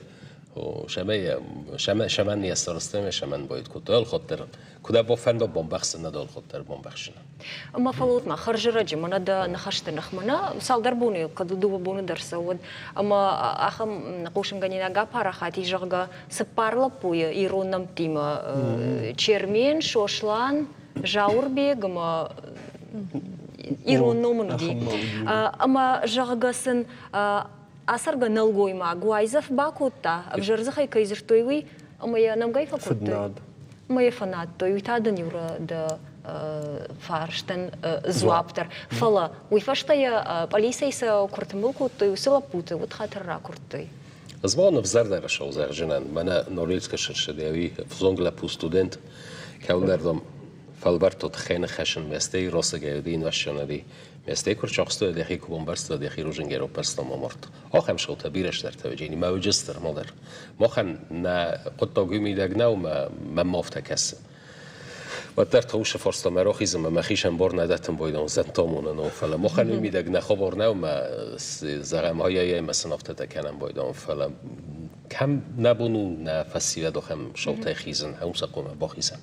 шӕмӕй шӕмӕн не сарӕзтам, шӕмӕн байд кодта алхотдӕр. Куы дӕ бафӕнда бамбӕхсын, нӕ алхотдӕр бамбӕхсын. Ма фӕлӕуут ма, хӕрзӕрӕджы мӕнӕ дӕ ныхӕсты ныхмӕ нӕ цалдӕр боны кӕд дыууӕ боны дӕр цӕуӕд, ӕмӕ ахӕм хъусынгӕнинаг апарахат и, зӕгъгӕ, цыппар лӕппуйы ирон нӕмттимӕ Чермен, Сослан, Зауырбег ӕмӕ ирон ном ын уыди. Ӕмӕ, зӕгъгӕ, сын ацӕргӕ нӕлгоймаг уайдзӕф бакодта, ӕвзӕр дзыхӕй кӕй дзырдтой, уый, ӕмӕ йӕ нӕмгӕй фӕкодтой. Ӕмӕ йӕ фӕнадтой. Уый та дын иу дӕ фарстӕн дзуапп дӕр. Фӕлӕ уый фӕстӕ йӕ пъӕлицӕй сӕ куы ртымбыл кодтой, уыцы лӕппуты уыд хатыр ракуырдтой. Ӕз ма ӕвзӕрдӕр сӕвзӕрджынӕн, мӕнӕ Норильскы сырсыдӕуи ӕвзонг лӕппу студент, кӕуылдӕрдӕм фӕлвӕрдтот хӕны хӕсын местей росагӕйоди инвасчанади местей куы рчахстой, дӕхи куы бамбӕрста, дӕхи рузынгӕй роппӕрста маморт. Ахӕм шоутӕ бирӕ стӕртӕ вӕджени, мӕ уыджыстыр модӕр. Махӕн нӕ хъуыддаг уый мидӕг нӕу, мӕ мӕм афтӕ кӕсы. Уӕддӕр таусы фарста мӕ рахизын ӕмӕ мӕхицӕн бар нӕ дӕттын байдон зӕнтамонын, фӕлӕ махӕн уый мидӕг нӕ хабар нӕу мӕ зӕгъӕм, ай-ай-ай мӕ сын афтӕтӕ кӕнӕм байдон, фӕлӕ кӕм нӕ бон у нӕ фӕсивӕд ахӕм шоутӕй хизын, уым сӕ хъуамӕ бахизӕм.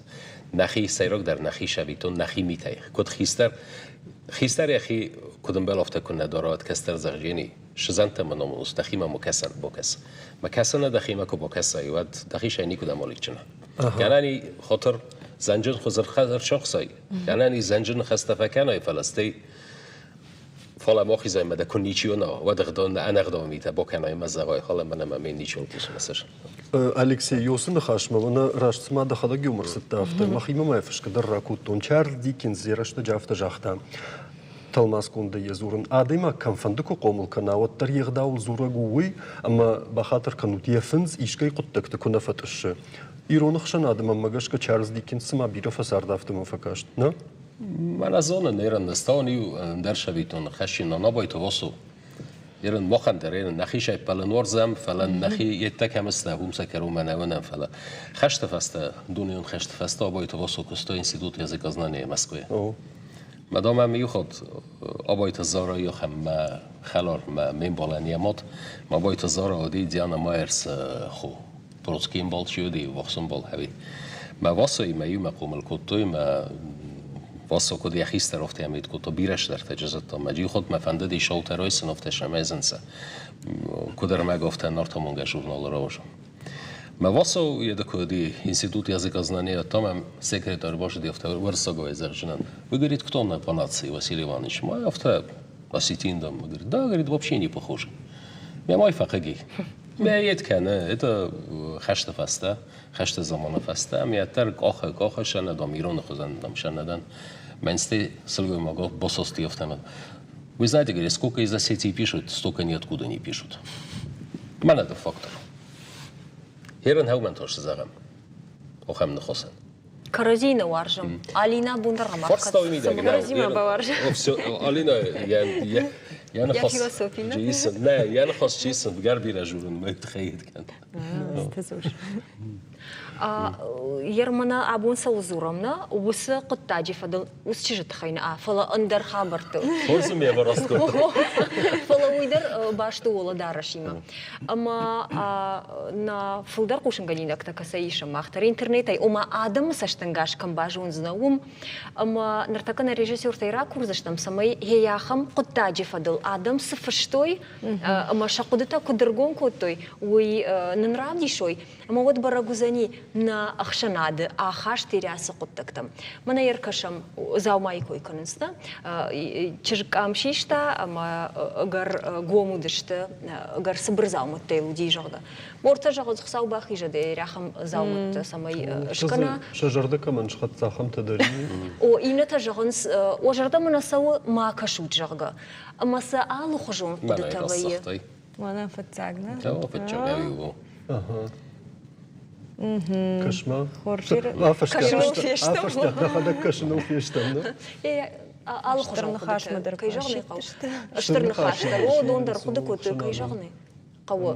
Нӕхи сӕйрагдӕр нӕхи сабитон нӕхи митӕй. Куыд хистӕр, хистӕр йӕхи куыд ӕмбӕлы, афтӕ куыннӕ дара, уӕд кӕстӕр зӕгъджени, сызӕнтӕ мӕ номыл ус, дӕхимӕ ма кӕсӕн бакӕс. Мӕ кӕсӕнӕ дӕхимӕ куы бакӕсай, уӕд дӕхицӕй никуыдӕм алидджынӕ. Кӕнӕни хотыр зӕнджын хуызырхӕрсохсай, кӕнӕни зӕнджын хӕстӕ фӕкӕнай, фӕлӕ стӕй фӕлӕ мохизай мӕ дӕ куы ничи уына, уӕд ӕнӕгъдау митӕ бакӕнай мӕ зӕгъай, фӕлӕ мӕнӕ мӕ мен ничи кусмӕ Алексей, ёсы ныхасмӕ мӕнӕ раст цыма дӕхӕдӕг иумӕ рцыдтӕ, афтӕ мӕхимӕ ма фысгӕ дӕр ракодтон. Чарльз Диккенс йӕ рӕстӕджы афтӕ загъта, тӕлмацгондӕй йӕ дзурын, адӕймаг кӕмфӕнды куы хъомыл кӕна, уӕддӕр йе гъдауыл дзурӕг у уый, ӕмӕ бахатыр кӕнут, йӕ фындз искӕй хъуыддӕгты куы нӕ фӕтъыссы. Ирон ӕхсӕнады мӕнмӕ гӕсгӕ Чарльз Диккенс цыма бирӕ фӕцард, афтӕ мӕм фӕкаст, нӕ? Мӕнӕ зонын, Иран стауын иу ӕндӕр советон хӕсджын Нанабайты Васо. Иран махӕн дӕр Иран нӕхи сӕппӕлын уарзӕм, фӕлӕ нӕхи йедтӕ кӕм сты, уым сӕ кӕронмӕ нӕ уынӕм, фӕлӕ хӕсты фӕстӕ, дунеон хӕсты фӕстӕ Абайты Васо куыста институт языкознания Мӕскуыйы. Мадам ӕм иу хатт Абайты Зара йӕхӕн мӕ хӕлар, мӕ ме мбалӕн йӕ мад. Абайты Зара уыди Диана Майерсы хо. Троцкийы ӕмбал чи уыди, вахсы ӕмбал ӕви. Мӕ Васоимӕ иумӕ хъомыл кодтой, мӕ Васо куд йӕ хистӕр офтӕ кодта, бирӕ цыдӕртӕ зыдта. Мӕ джихот мӕ фӕндыди шоутӕ сын офтӕ сӕмӕзынцӕ. Куд ӕрмӕг офтӕ нартомонгӕ журналы рауаза. Мӕ Васо еды институт языкознания там секретарь башыди офтӕ уырыссагой зӕгъджынӕн. Вы, говорит, кто на по нации, Василий Иванович? Мой офтӕ осетин дам. Говорит, да, говорит, вообще не похож. Мӕ мой фӕхъыги. Мӕ ед кӕны, это хӕсты фӕстӕ, хӕсты заманы фӕстӕ, мӕ дӕр къахы, къахы сӕнӕдам, ироны хуызӕн дам сӕнӕдӕн. Мӕнсте сылгоймаг босости офтӕмӕ. Вы знаете, говорит, сколько из Осетии пишут, столько ниоткуда не пишут. Мӕн это фактор. Херен хӕумӕн тош зӕгъӕм. Охӕм ныхосӕн. Кӕрӕдзи нӕ уарзӕм. Алина бундар ма Кӕрӕдзимӕ бауарзӕм. Алина йӕ ныхас нӕ йӕ ныхас чисын гӕр бирӕ журын мӕ тыххӕй кӕн. Ермана абон цӕуыл дзурӕм, нӕ уыцы хъуыддаджы фӕдыл уыцы чызджы тыххӕй нӕ, фӕлӕ ӕндӕр хабӕртты. Хорз ын ме раст кодта. Фӕлӕ уый дӕр баст у уӕлӕдарӕсимӕ. Ӕмӕ нӕ фылдӕр хъусынгӕнинӕгтӕ кӕцӕй исӕм мах дӕр интернетӕй, ома адӕмы цӕстӕнгас кӕм базондзынӕ, уым. Ӕмӕ ныртӕккӕ нӕ режиссертӕй ракурдзыстӕм, цӕмӕй йе ахӕм хъуыддаджы фӕдыл адӕм цы фыстой ӕмӕ сӕ хъуыдытӕ куыд ӕргом кодтой, уый нын равдисой, ӕмӕ уӕд бӕрӕг уыдзӕни нӕ ӕхсӕнады ахаст ирӕцы хъуыддӕгтӕм. Мӕнӕ ӕркӕсӕм, дзаумайы кой кӕнынц, нӕ? Чызг къам систа ӕмӕ ӕгӕр гом уыдысты, ӕгӕр цыбыр дзаумӕттӕ уыди, зӕгъгӕ. Мортӕ зӕгъынц, Хуыцау бахизӕд ахӕм дзаумӕттӕ, цӕмӕй скӕна. Сӕ зӕрдӕ кӕмӕн схӕццӕ, ахӕмтӕ дӕр О, иннӕтӕ зӕгъынц, о, зӕрдӕмӕ нӕ цӕуы, ма кӕсут, зӕгъгӕ. Ӕмӕ сӕ алыхуызон хъуыдытӕ вӕййы. Мӕнӕ фыццаг, нӕ? Да, фыццаг ӕви Ага. Кӕс-ма. Афӕстиат, дӕхӕдӕг кӕсыныл фестӕм, нӕ? Алыхуызон ныхасмӕ дӕр кӕй зӕгъын хъӕуы. Стыр ныхас дӕр, о, дон дӕр хъуыды кодтой, кӕй зӕгъын хъӕуы.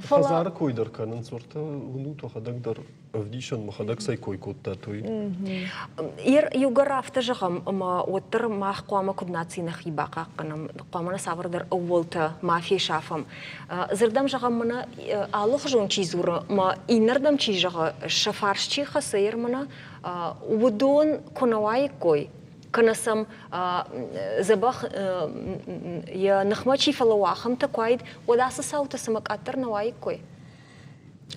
Хӕдзары кой дӕр кӕнынц, уӕртӕ уынут уӕхӕдӕг дӕр ӕвдисӕн мӕхӕдӕг цӕй кой кодтат, уый. Иугӕр афтӕ зӕгъӕм, ӕмӕ уӕддӕр мах хъуамӕ куыд наци нӕхи бахъахъхъӕнӕм, хъуамӕ нӕ цавӕрдӕр ӕууӕлтӕ ма фесафӕм. Дзырдӕм зӕгъӕм, мӕнӕ алыхуызон чи дзуры, мӕ иннӕрдӕм чи зӕгъы, сӕ фарс чи хӕцы, мӕнӕ уыдон куы нӕ уаиккой, кӕнӕ сӕм дзӕбӕх йӕ ныхмӕ чи фӕлӕууа, ахӕмтӕ куы уаид, уӕд ацы цаутӕ цымӕ къаддӕр нӕ уаиккой?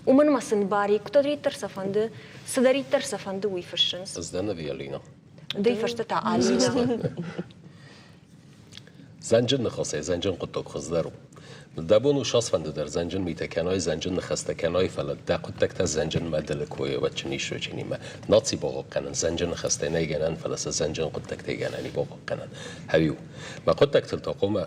Уымӕн ӕмӕ сын бар куыддӕриддӕр сӕ фӕнды, цыдӕриддӕр сӕ фӕнды, уый фыссынц. Ӕз дӕн ӕви Алина? Дӕ фӕстӕ та Алина. Зӕнджын ныхасӕй зӕнджын хъуыддаг хуыздӕр у. Дӕ бон у цасфӕнды дӕр зӕнджын митӕ кӕнай, зӕнджын ныхӕстӕ кӕнай, фӕлӕ дӕ хъуыддӕгтӕ зӕнджын мӕдылы койы уӕдчын исрочинимӕ. Наци бахъахъхъӕнын зӕнджын ныхӕстӕй нӕй гӕнӕн, фӕлӕ сӕ зӕнджын хъуыддӕгтӕй гӕнӕн и бахъахъхъӕнӕн. Хӕриу. Мӕ хъуыддӕгтыл та хъуамӕ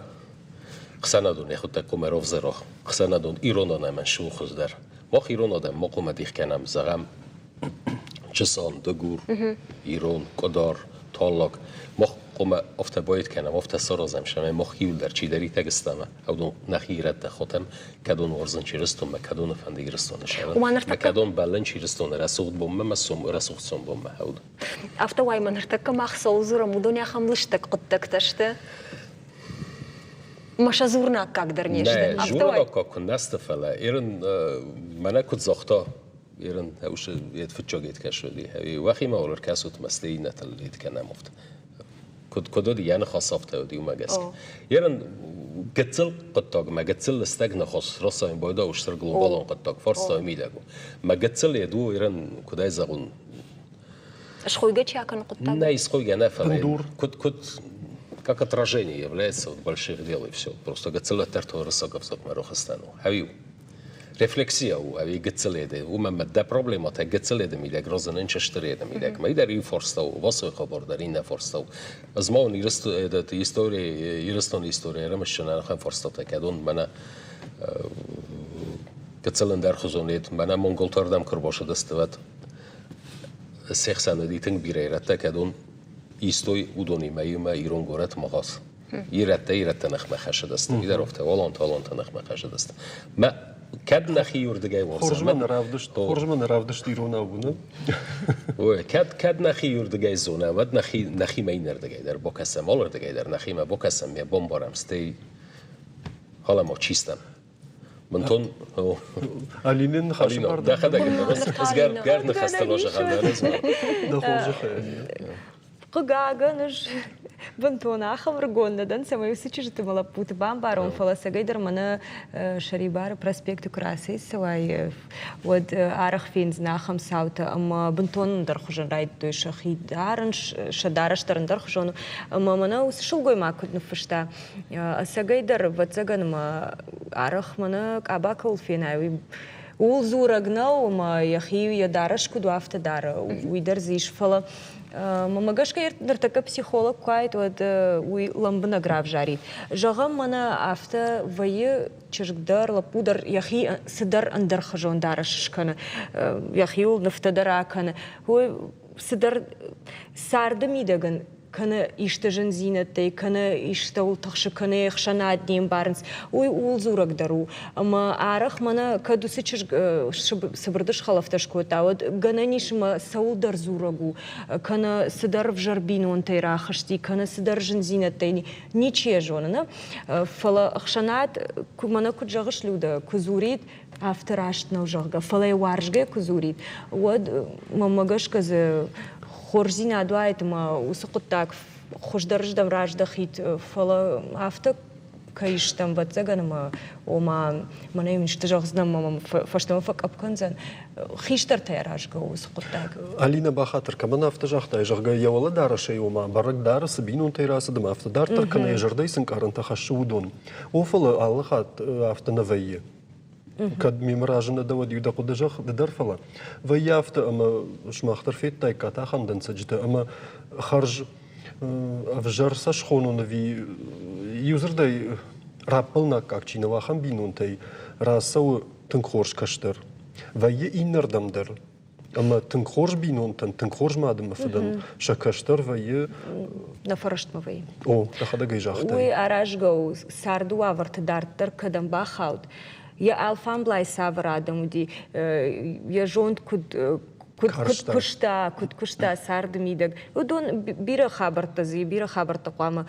Хсӕнадон йӕхуыдтӕг хъуамӕ равзара хсӕнадон ирон адӕмӕн цы у хуыздӕр. Мах ирон адӕм ма хъуамӕ дих кӕнӕм, зӕгъӕм, Чысан, Дыгур, Ирон, Къуыдар, Таллаг. Мах хъуамӕ афтӕ байд кӕнӕм, афтӕ саразӕм, цӕмӕй мах иуылдӕр чидӕриддӕр стӕм, уыдон нӕхи ирӕттӕ хотӕм, кӕдон уарзын Чырыстонмӕ, кӕдоны фӕнды Ирыстоны сӕрын, ӕмӕ кӕдон бӕллын Чырыстоны рӕсугъд бонмӕ мӕ сом рӕсугъд сомбонмӕ. Афтӕ уай, мӕ ныртӕккӕ мах цӕуыл дзурӕм, уыдон ахӕм лыстӕг хъуыддӕгтӕ сты. Мӕ сӕ дзурынаккаг дӕр не сты. Нӕ, дзурынаккаг куы нӕ сты, фӕлӕ Ирын мӕнӕ куыд загъта, Ирын усы йед фыццаг ед кӕсуди, уӕхимӕ ӕркӕсут мӕ стӕй иннӕтыл ед кӕнӕм офт. Куыд куыд уыди, йӕ ныхас афтӕ уыди, уымӕ гӕсгӕ. Ирын гыццыл хъуыддагмӕ, гыццыл лыстӕг ныхас расайын байдау стыр глобалон хъуыддаг, фарстайы мидӕг у. Мӕ гыццыл ед у, Ирын, куыд ӕй зӕгъон, Схойгӕ чи акӕны хъуыддаг? Нӕ, схойгӕ нӕ, фӕлӕ куыд, куыд, как отражение является вот больших дел и все. Просто гыццылӕттӕр уырыссаг ӕвзагмӕ рохыстӕн у. Ӕви у? Рефлексия у, ӕви гыццыледы. Уымӕн ӕмӕ дӕ проблемӕтӕ гыццыледы мидӕг разынын стыреды мидӕг. Мӕ дӕр иу фарста у, Васойы хабар дӕр иннӕ фарста у. Ӕз ма уын история, Ирыстоны история ӕрымыссын ӕнӕхъӕн фарстатӕ, кӕдон мӕнӕ гыццыл ӕндӕрхуызон ед, мӕнӕ монголты ӕрдӕм куы ӕрбасыдысты, уӕд се хсӕн уыди тынг бирӕ ирӕттӕ, кӕдон истой уыдонимӕ иумӕ ирон горӕт Магъаз. Ирӕттӕ ирӕтты ныхмӕ хӕссыдысты, уый олонтӕ олонты ныхмӕ хӕссыдысты. Мӕ кӕд нӕхи иуырдыгӕй уарзӕм. Хорз мӕ равдыст, хорз мӕ равдыст иронау уыны. Ой, кӕд кӕд нӕхи иуырдыгӕй зонӕм, уӕд нӕхи нӕхимӕ иннӕрдыгӕй дӕр бакӕсӕм, алырдыгӕй дӕр нӕхимӕ бакӕсӕм, йӕ бамбарӕм, стӕй халӕм чистӕм. Бынтон Алинӕ ныхасы бар дӕхӕдӕг гӕр ныхӕстӕ лазӕгъӕн дӕ хорзӕхӕй. Хъыгагӕн, ӕз бынтон ахӕм ӕрыгон нӕ дӕн, цӕмӕй уыцы чызджыты мӕ лӕппуты бамбарон, фӕлӕ ӕцӕгӕйдӕр мӕнӕ Сӕрибары проспекты куы рацӕйцӕуай, уӕд арӕх фендзынӕ ахӕм цаутӕ, ӕмӕ бынтон ӕндӕрхуызон райдыдтой сӕхи дарын, сӕ дарӕс дӕр ӕндӕрхуызон у. Ӕмӕ мӕнӕ уыцы сылгоймаг куыд ныффыста, ӕцӕгӕйдӕр, ӕвӕццӕгӕн, ӕмӕ арӕх мӕнӕ къаба кӕуыл фенай, уый ууыл дзурӕг нӕу, ӕмӕ йӕхи йӕ дарӕс куыд у, афтӕ дары, уый дӕр дзы ис. Фӕлӕ Мӕнмӕ гӕсгӕ ныртӕккӕ психолог куы уаид, уӕд уый лӕмбынӕг равзарид. Зӕгъӕм, мӕнӕ афтӕ вӕййы чызг дӕр, лӕппу дӕр йӕхи цыдӕр ӕндӕрхуызон дарӕс скӕны, йӕхиуыл нывтӕ дӕр акӕны. Уый цыдӕр царды мидӕг ын кӕнӕ исты зындзинӕдтӕй, кӕнӕ истӕуыл тыхсы, кӕнӕ йе хсӕнад не мбарынц, уый ууыл дзурӕг дӕр у. Ӕмӕ арӕх мӕнӕ кӕд уыцы чызг цыбырдыс хӕлӕфтӕ скодта, уӕд гӕнӕн ис ӕмӕ цӕуылдӕр дзурӕг у, кӕнӕ цыдӕр ӕвзӕр бинонтӕй рахызти, кӕнӕ цыдӕр зындзинӕдтӕй ничи йӕ зоны, нӕ? Фӕлӕ ӕхсӕнад, мӕнӕ куыд зӕгъыс, Людӕ, куы дзурид, афтӕ раст нӕу, зӕгъгӕ, фӕлӕ йӕ уарзгӕ куы дзурид, уӕд мӕнмӕ гӕсгӕ дзы хорздзинад уаид ӕмӕ уыцы хъуыддаг хуыздӕрыздӕм раздӕхид, фӕлӕ афтӕ кӕй стӕм, ӕвӕццӕгӕн, ӕмӕ ома мӕнӕ йын исты зӕгъдзынӕн ӕмӕ мӕм фӕстӕмӕ фӕкъӕпп кӕндзӕн. Хистӕртӕй аразгӕ у уыцы хъуыддаг. Алинӕ, бахатыр, кӕмӕн афтӕ загътай, зӕгъгӕ, йӕ уӕлӕдарӕсӕй ома бӕрӕг дары, цы бинонтӕй рацыд ӕмӕ афтӕ дарддӕр кӕнӕ йӕ зӕрдӕйы цы ӕнкъарӕнтӕ хӕссы, уыдон. О, фӕлӕ алы хатт афтӕ нӕ вӕййы. Кӕд мемӕ разы нӕ дӕ, уӕд-иу дӕ хъуыды зӕгъ ды дӕр, фӕлӕ вӕййы афтӕ, ӕмӕ сымах дӕр федтаиккат ахӕм дӕнцӕджытӕ ӕмӕ хӕрз ӕвзӕр сӕ схонон ӕви иудзырдӕй раппӕлынаккаг чи нӕу, ахӕм бинонтӕй рацӕуы тынг хорз кӕстӕр. Вӕййы иннӕрдӕм дӕр. Ӕмӕ тынг хорз бинонтӕн, тынг хорз мад ӕмӕ фыдӕн сӕ кӕстӕр вӕййы. Нӕ фӕрӕстмӕ вӕййы. О, дӕхӕдӕг ӕй загътай. Уый аразгӕ у, царды уавӕрты дарддӕр кӕдӕм бахауд, йӕ алфамблай цавӕр адӕм уыди, йӕ зонд куыд куыд куыста, куыд куыста царды мидӕг. Уыдон бирӕ хабӕрттӕ дзы, бирӕ хабӕрттӕ хъуамӕ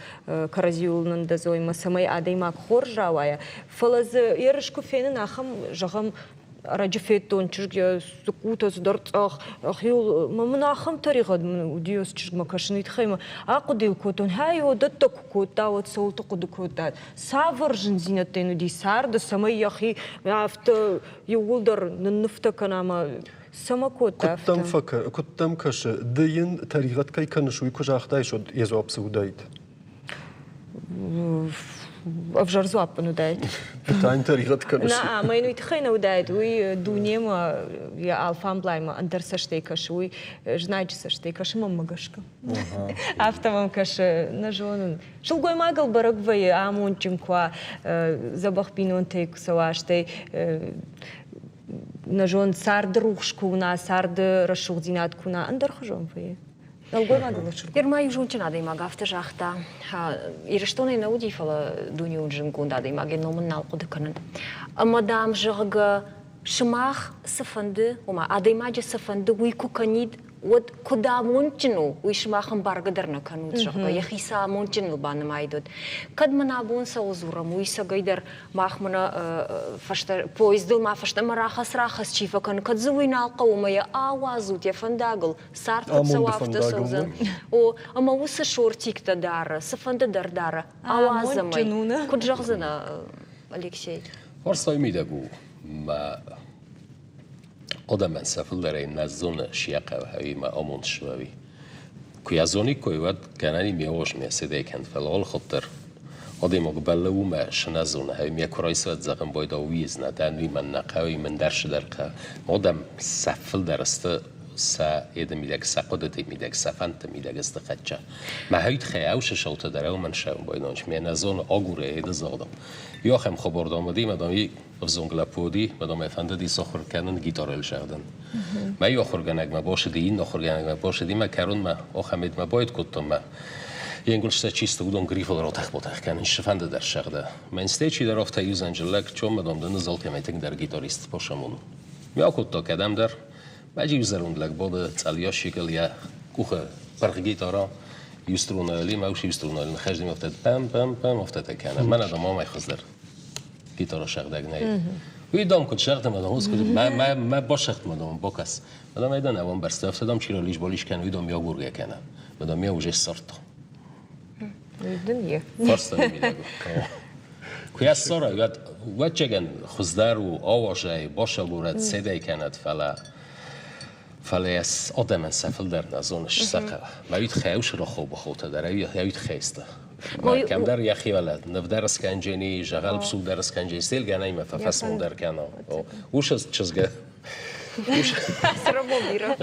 кӕрӕдзиуыл нындӕдзой, цӕмӕй адӕймаг хорз рауайа. Фӕлӕ дзы ерыс куы фенын, ахӕм, зӕгъӕм, ӕрӕджы федтон чызг йӕ дзыккутӕ цыдӕр цъӕх, ӕхиуыл мын ахӕм тӕригъӕд мын уыди уыцы чызгмӕ кӕсын, уый тыххӕй мӕ ахъуыды йыл кодтон, хӕй, уыдӕттӕ куы кодта, уӕд цӕуылты хъуыды кодта, цавӕр зындзинӕдтӕ йын уыди царды, цӕмӕй йӕхи афтӕ иууылдӕр ныннывтӕ кӕна ӕмӕ цӕмӕ кодта афтӕ. Куыд дӕм кӕсы, ды йын тӕригъӕд кӕй кӕныс, уый куы загътаис, уӕд йӕ дзуапп цы уыдаид? Ӕвзӕр дзуапп ын уыдаид. Та йын тӕригъӕд кӕныс? Нӕ, ӕмӕ йын уый тыххӕй нӕ уыдаид. Уый дунемӕ, йӕ алфамблаймӕ ӕндӕр цӕстӕй кӕсы, уый знаджы цӕстӕй кӕсы мӕнмӕ гӕсгӕ. Афтӕ мӕм кӕсы, нӕ зонын. Сылгоймагыл бӕрӕг вӕййы, амондджын куы уа, дзӕбӕх бинонтӕй куы цӕуа, стӕй нӕ зон, царды рухс куы уына, царды рӕсугъддзинад куы уына, ӕндӕрхуызон вӕййы. Нӕлгоймагыл Нырма иу зондджын адӕймаг афтӕ загъта, Ирыстонӕй нӕ уыди, фӕлӕ дунеон зындгонд адӕймаг, йӕ ном ын нал хъуыды кӕнын. Ӕмӕ, дам, зӕгъгӕ, сымах цыфӕнды, ома адӕймаджы цыфӕнды, уый куы кӕнид, уӕд куыд амондджын у, уый сымах ӕмбаргӕ дӕр нӕ кӕнут, зӕгъгӕ, йӕхи цы амондджыныл банымайд, уӕд. Кӕд мын абон цӕуыл дзурӕм, уый цӕгӕйдӕр мах мӕнӕ фӕстӕ поездыл ма фӕстӕмӕ рахӕц-рахӕц чи фӕкӕны, кӕд дзы уый нал хъӕуы ӕмӕ йӕ ауадзут йӕ фӕндагыл, цард куыд цӕуа, афтӕ цӕудзӕн. О, ӕмӕ уыцы шортиктӕ дары, цыфӕнды дӕр дары, ауадзӕм ӕй. Куыд зӕгъдзынӕ, Алексей? Фарстай мидӕг у мӕ Адӕмӕн сӕ фылдӕрӕй нӕ зоны сиахъӕуи ӕма амонд суӕви. Ку йӕ зониккой, уӕд гӕнӕн ме ме седӕй кӕнд, фӕлӕ алхатт дӕр адӕймаг бӕллы уымӕ, шы нӕ зоны, ӕви ме куы райсӕд зӕгъын байдау уизнӕ, дӕн уый мӕн нӕ хъӕуы, мӕн дӕр шыдӕр хъӕуы. Адӕм сӕ фылдӕр сты сӕ еды мидӕг, сӕ хъуыдыты мидӕг, сӕ фӕндты мидӕг сты хӕццӕ. Мӕ хӕйт хӕйау сысӕлтӕ дӕр ӕу мӕн сӕум байдонч, ме нӕ зоны агуры еды загъдам. Йохӕм хабар дам уыди, мадам ӕвзонг лӕппу уыди, мадам ӕй фӕндыди сахуыр кӕнын гитарӕйыл зӕгъдын. Мӕ иу ахуыргӕнӕгмӕ бацыди, иннӕ ахуыргӕнӕгмӕ бацыди, мӕ кӕронмӕ ахӕмедмӕ байд кодтон мӕ йе нгуылдзтӕ чи сты, уыдон грифыл ратӕх-батӕх кӕнын цыфӕнды дӕр сӕгъды. Мӕн стӕй чидӕр афтӕ иузӕнджы лӕг, чом мадам дын ызалкӕмӕй тынгдӕр гитарист посамон. Ми акодта кӕдӕмдӕр, мӕ иу зӕронд лӕг бады цъӕлйасикыл йӕ къухы пырх гитара, иу струнайыл, мӕ ус иу струнайыл ныхӕсдим афтӕ пӕм-пӕм-пӕм афтӕтӕ кӕны. Мӕнӕ дам мамӕй хуыздӕр гитара сӕгъдӕг нӕй. Уый дам куыд загъта, мадам, мӕ мӕ мӕ басагъд мадам бакӕс. Мадам айдан ӕвӕн бӕрцтӕ, афтӕ дам чи ралис-балис кӕны, уый дам ягургӕ кӕны. Мадам я уже ссардта. Дын е. Фарста мидӕг. Куы йӕ ссара, уӕд ӕвӕццӕгӕн хуыздӕр у ауазӕй, басагурӕд, седӕй кӕнӕд, фӕлӕ фӕлӕ йӕ адӕмӕн сӕ фылдӕр нӕ зоныс, сӕ мӕ уид хӕус рахобахотӕ дӕр, ӕви хӕсты. Кӕмдӕр йӕхи вӕлӕд, нывдӕр скӕнджени, зӕгъӕлпсудӕр скӕнджени, стелгӕнӕй мӕ фӕфӕсмондӕр кӕна. Ус чызгӕ Сӕрӕмон бирӕ.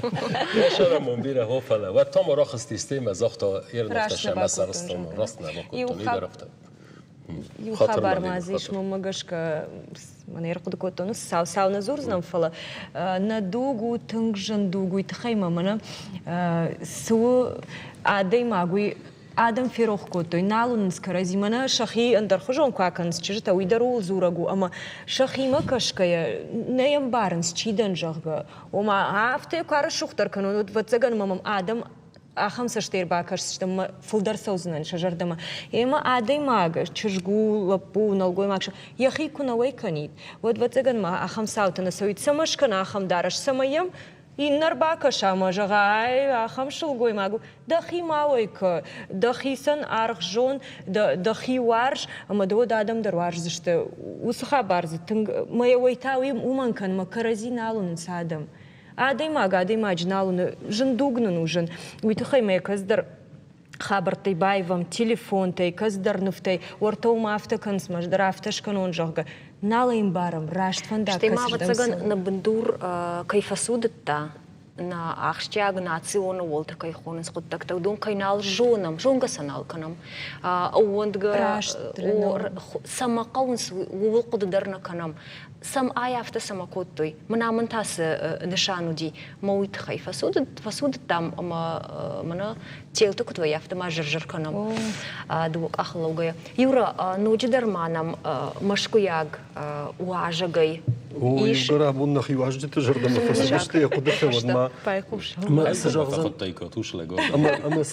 Сӕрӕмон бирӕ, хо, фӕлӕ уӕд та ма рахызтис темӕ, загъта, ерныхтӕ мӕ сӕрыстон, раст нӕ бакодтон, уый дӕр афтӕ. Иу хабар ма дзы ис, мӕнмӕ гӕсгӕ, мӕн ӕрхъуыды кодтон, сау сау нӕ дзурдзынӕн, фӕлӕ нӕ дуг у тынг зын дуг, уый тыххӕй мӕ мӕнӕ цы у адӕймаг, уый адӕм ферох кодтой, нал уынынц кӕрӕдзи, мӕнӕ сӕхи ӕндӕрхуызон куы акӕнынц чызджытӕ, уый дӕр ууыл дзурӕг у, ӕмӕ сӕхимӕ кӕсгӕйӕ нӕ ӕмбарынц, чи дӕн, зӕгъгӕ. Ома, афтӕ куы арӕсугъддӕр кӕнон, уӕд, ӕвӕццӕгӕн, мӕм адӕм ахӕм цӕстӕй ӕрбакӕсдзысты ӕмӕ фылдӕр цӕудзынӕн сӕ зӕрдӕмӕ. Ӕмӕ адӕймаг, чызг у, лӕппу, нӕлгоймаг, йӕхи куы нӕ уӕй кӕнид, уӕд, ӕвӕццӕгӕн ма ахӕм цаутӕ нӕ цӕуид, цӕмӕ скӕна ахӕм дарӕс, цӕмӕ йӕм иннӕ рбакӕса ӕмӕ зӕгъа, ай ахӕм сылгоймаг у, дӕхи ма уӕй кӕ, дӕхицӕн аргъ зон, дӕхи уарз, ӕмӕ дӕ уӕд адӕм дӕр уарздзысты. Уыцы хабар дзы тынг, мӕ уӕй та уый уымӕн кӕн, мӕ кӕрӕдзи нал уынынц адӕм. Адӕймаг адӕймаджы нал уыны, зын дуг нын у зын. Уый тыххӕй мӕ кӕцыдӕр хабӕрттӕй баивӕм, телефонтӕй, кӕцыдӕр нывтӕй, уӕртӕ уым афтӕ кӕнынц, ӕз дӕр афтӕ скӕнон, зӕгъгӕ, нал ӕй ӕмбарӕм, раст фӕндаг Стӕй ма, кӕцырдӕм ӕвӕццӕгӕн, цӕуы. нӕ бындур кӕй фӕцудыдта, нӕ ахсджиаг национ ууылты кӕй хонынц хъуыддӕгтӕ, уыдон кӕй нал зонӕм, зонгӕ сӕ нал кӕнӕм. Ӕууӕндгӕ, Раст, цӕмӕ хъӕуынц, ууыл хъуыды дӕр нӕ кӕнӕм. Цӕм ӕй афтӕ цӕмӕ кодтой? Мӕнӕ мын та цы нысан уыди, мӕ уый тыххӕй фӕцудыдтам ӕмӕ мӕнӕ телты куыд вӕййы, афтӕ ма зыр-зыр кӕнӕм дыууӕ къахыл лӕугӕйӕ. Юра, ноджыдӕр ма нӕм мӕскуыйаг уазӕгӕй О, иугӕр абон нӕхи уазджыты зӕрдӕмӕ фӕцыдысты йӕ хъуыдытӕ, уӕд ма ӕмӕ цы зӕгъдзӕн, ӕмӕ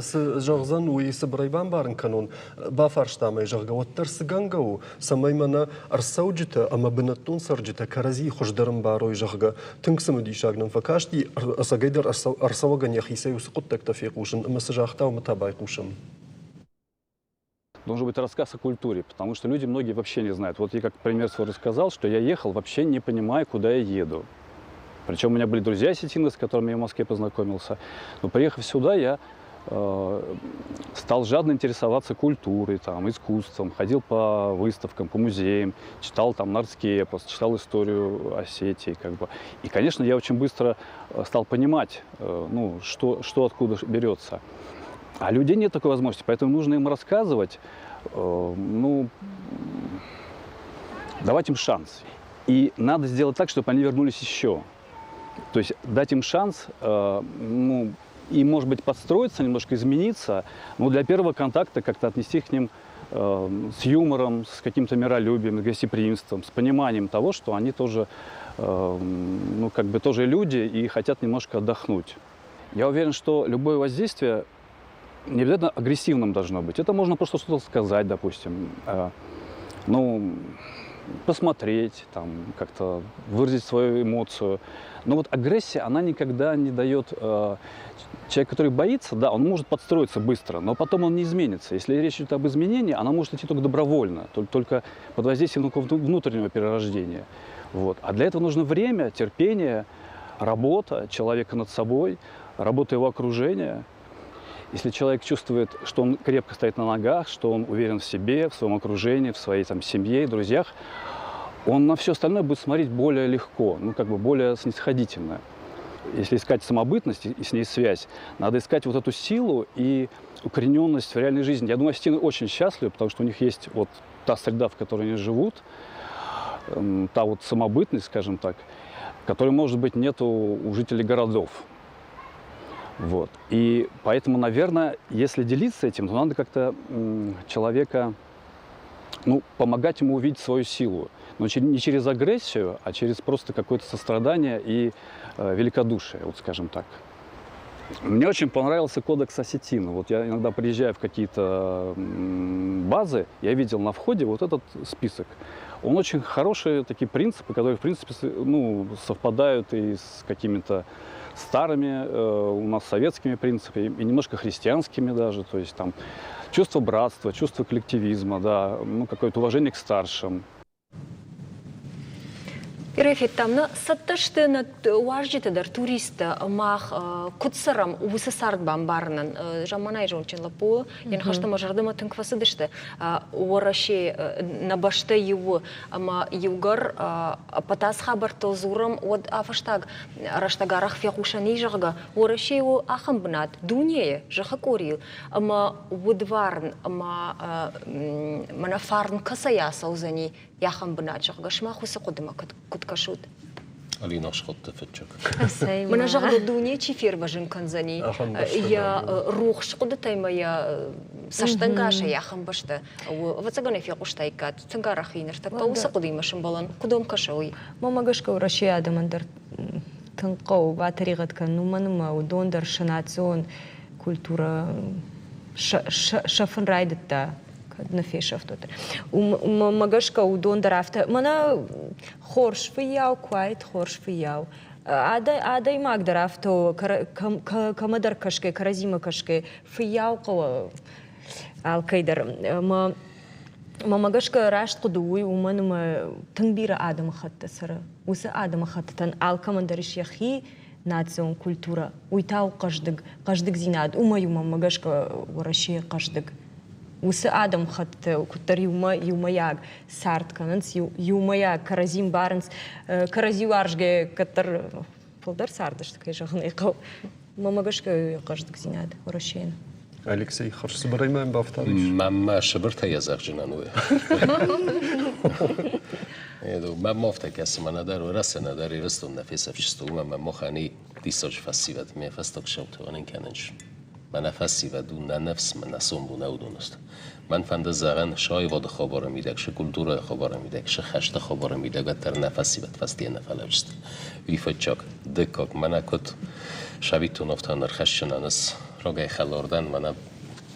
цы зӕгъдзӕн, уый цыбырӕй бамбарын кӕнон. Бафарстам ӕй, зӕгъгӕ, уӕддӕр цы гӕнгӕ у, цӕмӕй мӕнӕ ӕрцӕуджытӕ ӕмӕ бынӕттон цӕрджытӕ кӕрӕдзийы хуыздӕр ӕмбарой, зӕгъгӕ, тынг цымыдисаг нӕм фӕкасти, ӕцӕгӕйдӕр ӕрцӕуӕгӕн йӕхицӕй уыцы хъуыддӕгтӕ фехъусын ӕмӕ цы загъта, уымӕ та байхъусӕм. Должен быть рассказ о культуре, потому что люди многие вообще не знают. Вот я как пример свой рассказал, что я ехал, вообще не понимая, куда я еду. Причем у меня были друзья осетины, с которыми я в Москве познакомился. Но приехав сюда, я стал жадно интересоваться культурой, там, искусством, ходил по выставкам, по музеям, читал там нартский эпос, читал историю Осетии. Как бы. И, конечно, я очень быстро стал понимать, ну, что откуда берется. А людей нет такой возможности, поэтому нужно им рассказывать, ну, давать им шанс. И надо сделать так, чтобы они вернулись еще. То есть дать им шанс, ну, и, может быть, подстроиться, немножко измениться, но для первого контакта как-то отнести к ним с юмором, с каким-то миролюбием, с гостеприимством, с пониманием того, что они тоже, ну, как бы тоже люди и хотят немножко отдохнуть. Я уверен, что любое воздействие не обязательно агрессивным должно быть. Это можно просто что-то сказать, допустим, ну, посмотреть, там, как-то выразить свою эмоцию. Но вот агрессия, она никогда не дает... Человек, который боится, да, он может подстроиться быстро, но потом он не изменится. Если речь идет об изменении, она может идти только добровольно, только под воздействием какого-то внутреннего перерождения. Вот. А для этого нужно время, терпение, работа человека над собой, работа его окружения. Если человек чувствует, что он крепко стоит на ногах, что он уверен в себе, в своем окружении, в своей там, семье и друзьях, он на все остальное будет смотреть более легко, ну, как бы более снисходительно. Если искать самобытность и с ней связь, надо искать вот эту силу и укорененность в реальной жизни. Я думаю, осетины очень счастливы, потому что у них есть вот та среда, в которой они живут, та вот самобытность, скажем так, которой, может быть, нету у жителей городов. Вот. И поэтому, наверное, если делиться этим, то надо как-то человека, ну, помогать ему увидеть свою силу. Но не через агрессию, а через просто какое-то сострадание и великодушие, вот скажем так. Мне очень понравился кодекс осетин. Вот я иногда приезжаю в какие-то базы, я видел на входе вот этот список. Он очень хорошие такие принципы, которые, в принципе, ну, совпадают и с какими-то старыми у нас советскими принципами, и немножко христианскими даже, то есть там чувство братства, чувство коллективизма, да, ну, какое-то уважение к старшим. Ирӕ федтам нӕ цӕттӕ сты нӕ уазджытӕ дӕр, туристтӕ. Мах куыд цӕрӕм, уыцы цард бамбарынӕн. Замманайы зондджын лӕппу, йӕ ныхӕстӕ мӕ зӕрдӕмӕ тынг фӕцыдысты. Уӕрӕсе нӕ бӕстӕ иу у, ӕмӕ иугӕр ӕппӕт ацы хабӕрттыл дзурӕм, уӕд а-фӕстаг рӕстӕг арӕх фехъусӕн и, зӕгъгӕ, Уӕрӕсе у ахӕм бынат дунейы, зӕххы къорийыл, ӕмӕ удварн ӕмӕ мӕнӕ фарн кӕцӕй ацӕудзӕни, ахӕм бынат, зӕгъгӕ, сымах уыцы хъуыдымӕ куыд кӕсут? Алина схуыдта фыццаг. Мӕнӕ, зӕгъгӕ, дуне чи фервӕзын кӕндзӕни, йӕ рухс хъуыдытӕй ӕмӕ йӕ цӕстӕнгасӕй ахӕм бӕстӕ. Ӕвӕццӕгӕн ӕй фехъуыстаиккат, тынг арӕх и ныртӕккӕ уыцы хъуыдыимӕ сӕмбӕлӕн. Куыд уӕм кӕсы уый? Мӕнмӕ гӕсгӕ Уӕрӕсейы адӕмӕн дӕр тынг хъӕуы батӕригъӕд кӕнын, уымӕн ӕмӕ уыдон дӕр сӕ национ культурӕ сӕфын райдыдта, кӕд нӕ фесӕфт, уӕддӕр. Уымӕ гӕсгӕ уыдон дӕр афтӕ, мӕнӕ хорз фыййау куы уаид, хорз фыййау. Адӕймаг дӕр афтӕ у, кӕмӕдӕр кӕсгӕ, кӕрӕдзимӕ кӕсгӕ, фыййау хъӕуы алкӕй дӕр. Ӕмӕ мӕмӕ гӕсгӕ раст хъуыды уый, уымӕн ӕмӕ тынг бирӕ адӕмыхӕттӕ цӕры. Уыцы адӕмыхӕттытӕн алкӕмӕн дӕр ис йӕхи национ культурӕ. Уый та у хъӕздыг, хъӕздыгдзинад. Уымӕй уымӕ гӕсгӕ Уӕрӕсе хъӕздыг. Уыцы адӕмыхӕттытӕ куыддӕр иумӕ иумӕйаг цард кӕнынц, иумӕйаг кӕрӕдзи мбарынц, кӕрӕдзи уарзгӕ кӕддӕр фылдӕр цардысты, кӕй зӕгъын ӕй хъӕуы. Мӕмӕ гӕсгӕ хъӕздыгдзинад Уӕрӕсейӕн. Алексей, хӕрзцыбырӕй мӕм бафтауис? Мӕнмӕ сыбыртӕ йӕ зӕгъджынӕн уый. Мӕм афтӕ кӕсы, мӕнӕ дӕр Уӕрӕсе, нӕдӕр Ирыстон нӕ фесӕфджысты, уымӕн мӕ махӕн и диссаджы фӕсивӕд, ме фӕстаг сӕутӕ уынын кӕнынц. Мӕнӕ фӕсивӕд у нӕ ныфс, мӕнӕ сомбон уыдон сты. Мӕн фӕнды зӕгъын, сӕ аивады хабары мидӕг, сӕ культурӕйы хабары мидӕг, сӕ хӕсты хабары мидӕг уӕддӕр нӕ фӕсивӕд фӕстейӕ нӕ фӕлӕуджысты. Уый фыццаг. Дыккаг, мӕнӕ куыд сабитон афтӕ ӕрхӕсджынӕн ыс рагӕй хӕлар дӕн, мӕнӕ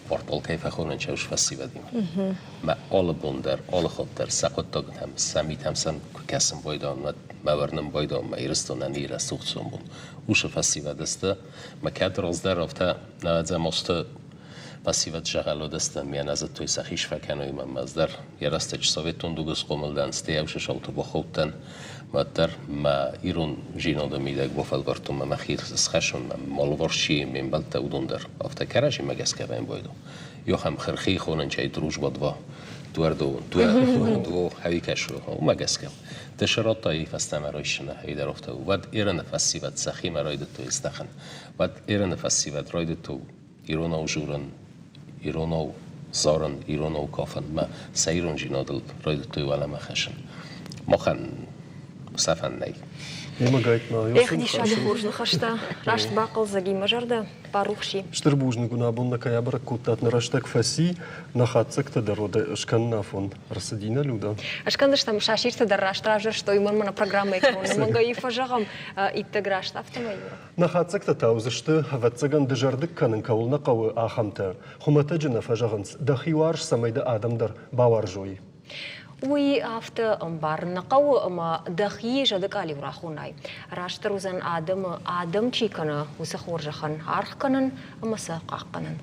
портал кӕй фӕхонын чӕуыс фӕсивӕдимӕ. Мӕ алы бон дӕр, алы хатт дӕр сӕ хъуыддӕгтӕм, сӕ митӕм сӕм куы кӕсын байдайон, уӕд мӕ уырнын байдайон, мӕ Ирыстонӕн и рӕсугъд сомбон. Уыцы фӕсивӕд сты, мӕ кӕд раздӕр афтӕ нӕвӕдзӕм азты фӕсивӕд зӕгъӕлодӕстӕн ми ӕнӕзыдтой сӕхи сфӕкӕной мӕм ӕз дӕр йӕ рӕстӕджы советон дугы схъомыл дӕн, стӕй ӕвсысалты бахаудтӕн, уӕддӕр мӕ ирон зинады мидӕг бафӕлвӕрдтон мӕ мӕхи схӕссон, мӕ алыварс чи ме мбӕлттӕ, уыдон дӕр. Афтӕ кӕрӕдзимӕ гӕсгӕ фембӕлдон. Йохӕм хырхи хонынчӕй дружба два, дуӕрдо, дуо хӕвикӕсу, уымӕ гӕсгӕ. Ты радтай фӕстӕмӕ райсыны ӕйдӕр афтӕ у. Уӕд Ираны фӕсивӕд сӕхимӕ райдыдтой здӕхын. Уӕд Ираны фӕсивӕд райдыдтой иронау дзурын, иронау зарын, иронау кафынмӕ, сӕ ирондзинадыл райдыдтой уӕлӕмӕ хӕссын. Махӕн сӕфӕн нӕй. Эх, диссаджы хорз ныхӕстӕ. Раст бахъӕлдзӕг и мӕ зӕрдӕ, барухс и. Стыр бузныг уын, абон нӕ кӕй абӕрӕг кодтат, нӕ рӕстӕг фӕци, нӕ хатдзӕгтӕ дӕр уӕдӕ скӕнын афон ӕрцыди нӕ, Люда? Скӕндзыстӕм, сасиртӕ дӕр раст равзӕрстой, уымӕн мӕнӕ программӕйы кӕрон нымӕгӕй фӕзӕгъӕм, иттӕг раст, афтӕмӕй, Юра. Нӕ хатдзӕгтӕ та уыдзысты, ӕвӕццӕгӕн, дызӕрдыг кӕнын кӕуыл нӕ хъӕуы, ахӕмтӕ. Хуымӕтӕджы нӕ фӕзӕгъынц, дӕхи уарз, цӕмӕй дӕ адӕм дӕр бауарзой. Уый афтӕ ӕмбарын нӕ хъӕуы, ӕмӕ дӕхи зӕды къалиу рахонай. Растдӕр уыдзӕн адӕмы, адӕм чи кӕны, уыцы хорзӕхӕн аргъ кӕнын ӕмӕ сӕ хъахъхъӕнын.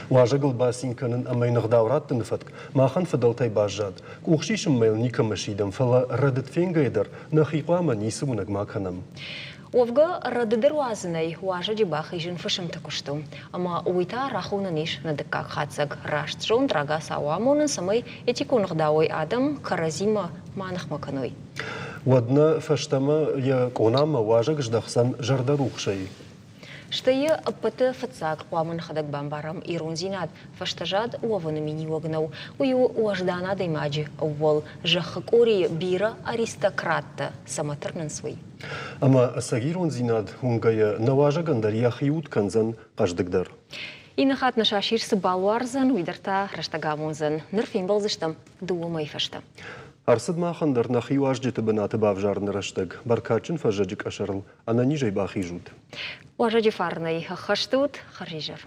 Уазӕгыл бацин кӕнын ӕмӕ йын ӕгъдау раттыны фӕтк махӕн фыдӕлтӕй баззад. Къух сисынмӕ йыл никӕмӕ сидӕм, фӕлӕ рӕдыд фенгӕйӕ дӕр нӕхи хъуамӕ ницы уынӕг ма кӕнӕм. Уӕвгӕ, рӕдыды руадзынӕй уазӕджы бахизын фысымты куыст у. Ӕмӕ уый та рахонӕн ис нӕ дыккаг хатдзӕг. Раст зонд рагацау амонын, цӕмӕй этикон ӕгъдауӕй адӕм кӕрӕдзимӕ ма ныхмӕ кӕной. Уӕд нӕ фӕстӕмӕ йӕ къонамӕ уазӕг здӕхдзӕн зӕрдӕрухсӕй. Стӕй йӕ ӕппӕты фыццаг хъуамӕ нӕхӕдӕг бамбарӕм, ирондзинад фӕстӕзад уӕвыны миниуӕг нӕу. Уый у уӕздан адӕймаджы ӕууӕл, зӕххы къорийы бирӕ аристократтӕ цӕмӕ тырнынц, уый. Ӕмӕ ӕцӕг ирондзинад уынгӕйӕ нӕ уазӕгӕн дӕр йӕхи уд кӕндзӕн хъӕздыгдӕр. Иннӕ хатт нӕ сасир цы балуардзӕн, уый дӕр та рӕстӕг амондзӕн. Ныр фембӕлдзыстӕм дыууӕ мӕйы фӕстӕ. Ӕрцыд махӕн дӕр нӕхи уазджыты бынаты бавзарыны рӕстӕг. Бӕркадджын фӕззӕджы къӕсӕрыл ӕнӕнизӕй бахизут. Уазӕджы фарнӕй ӕххӕст ут, хӕрзизӕр.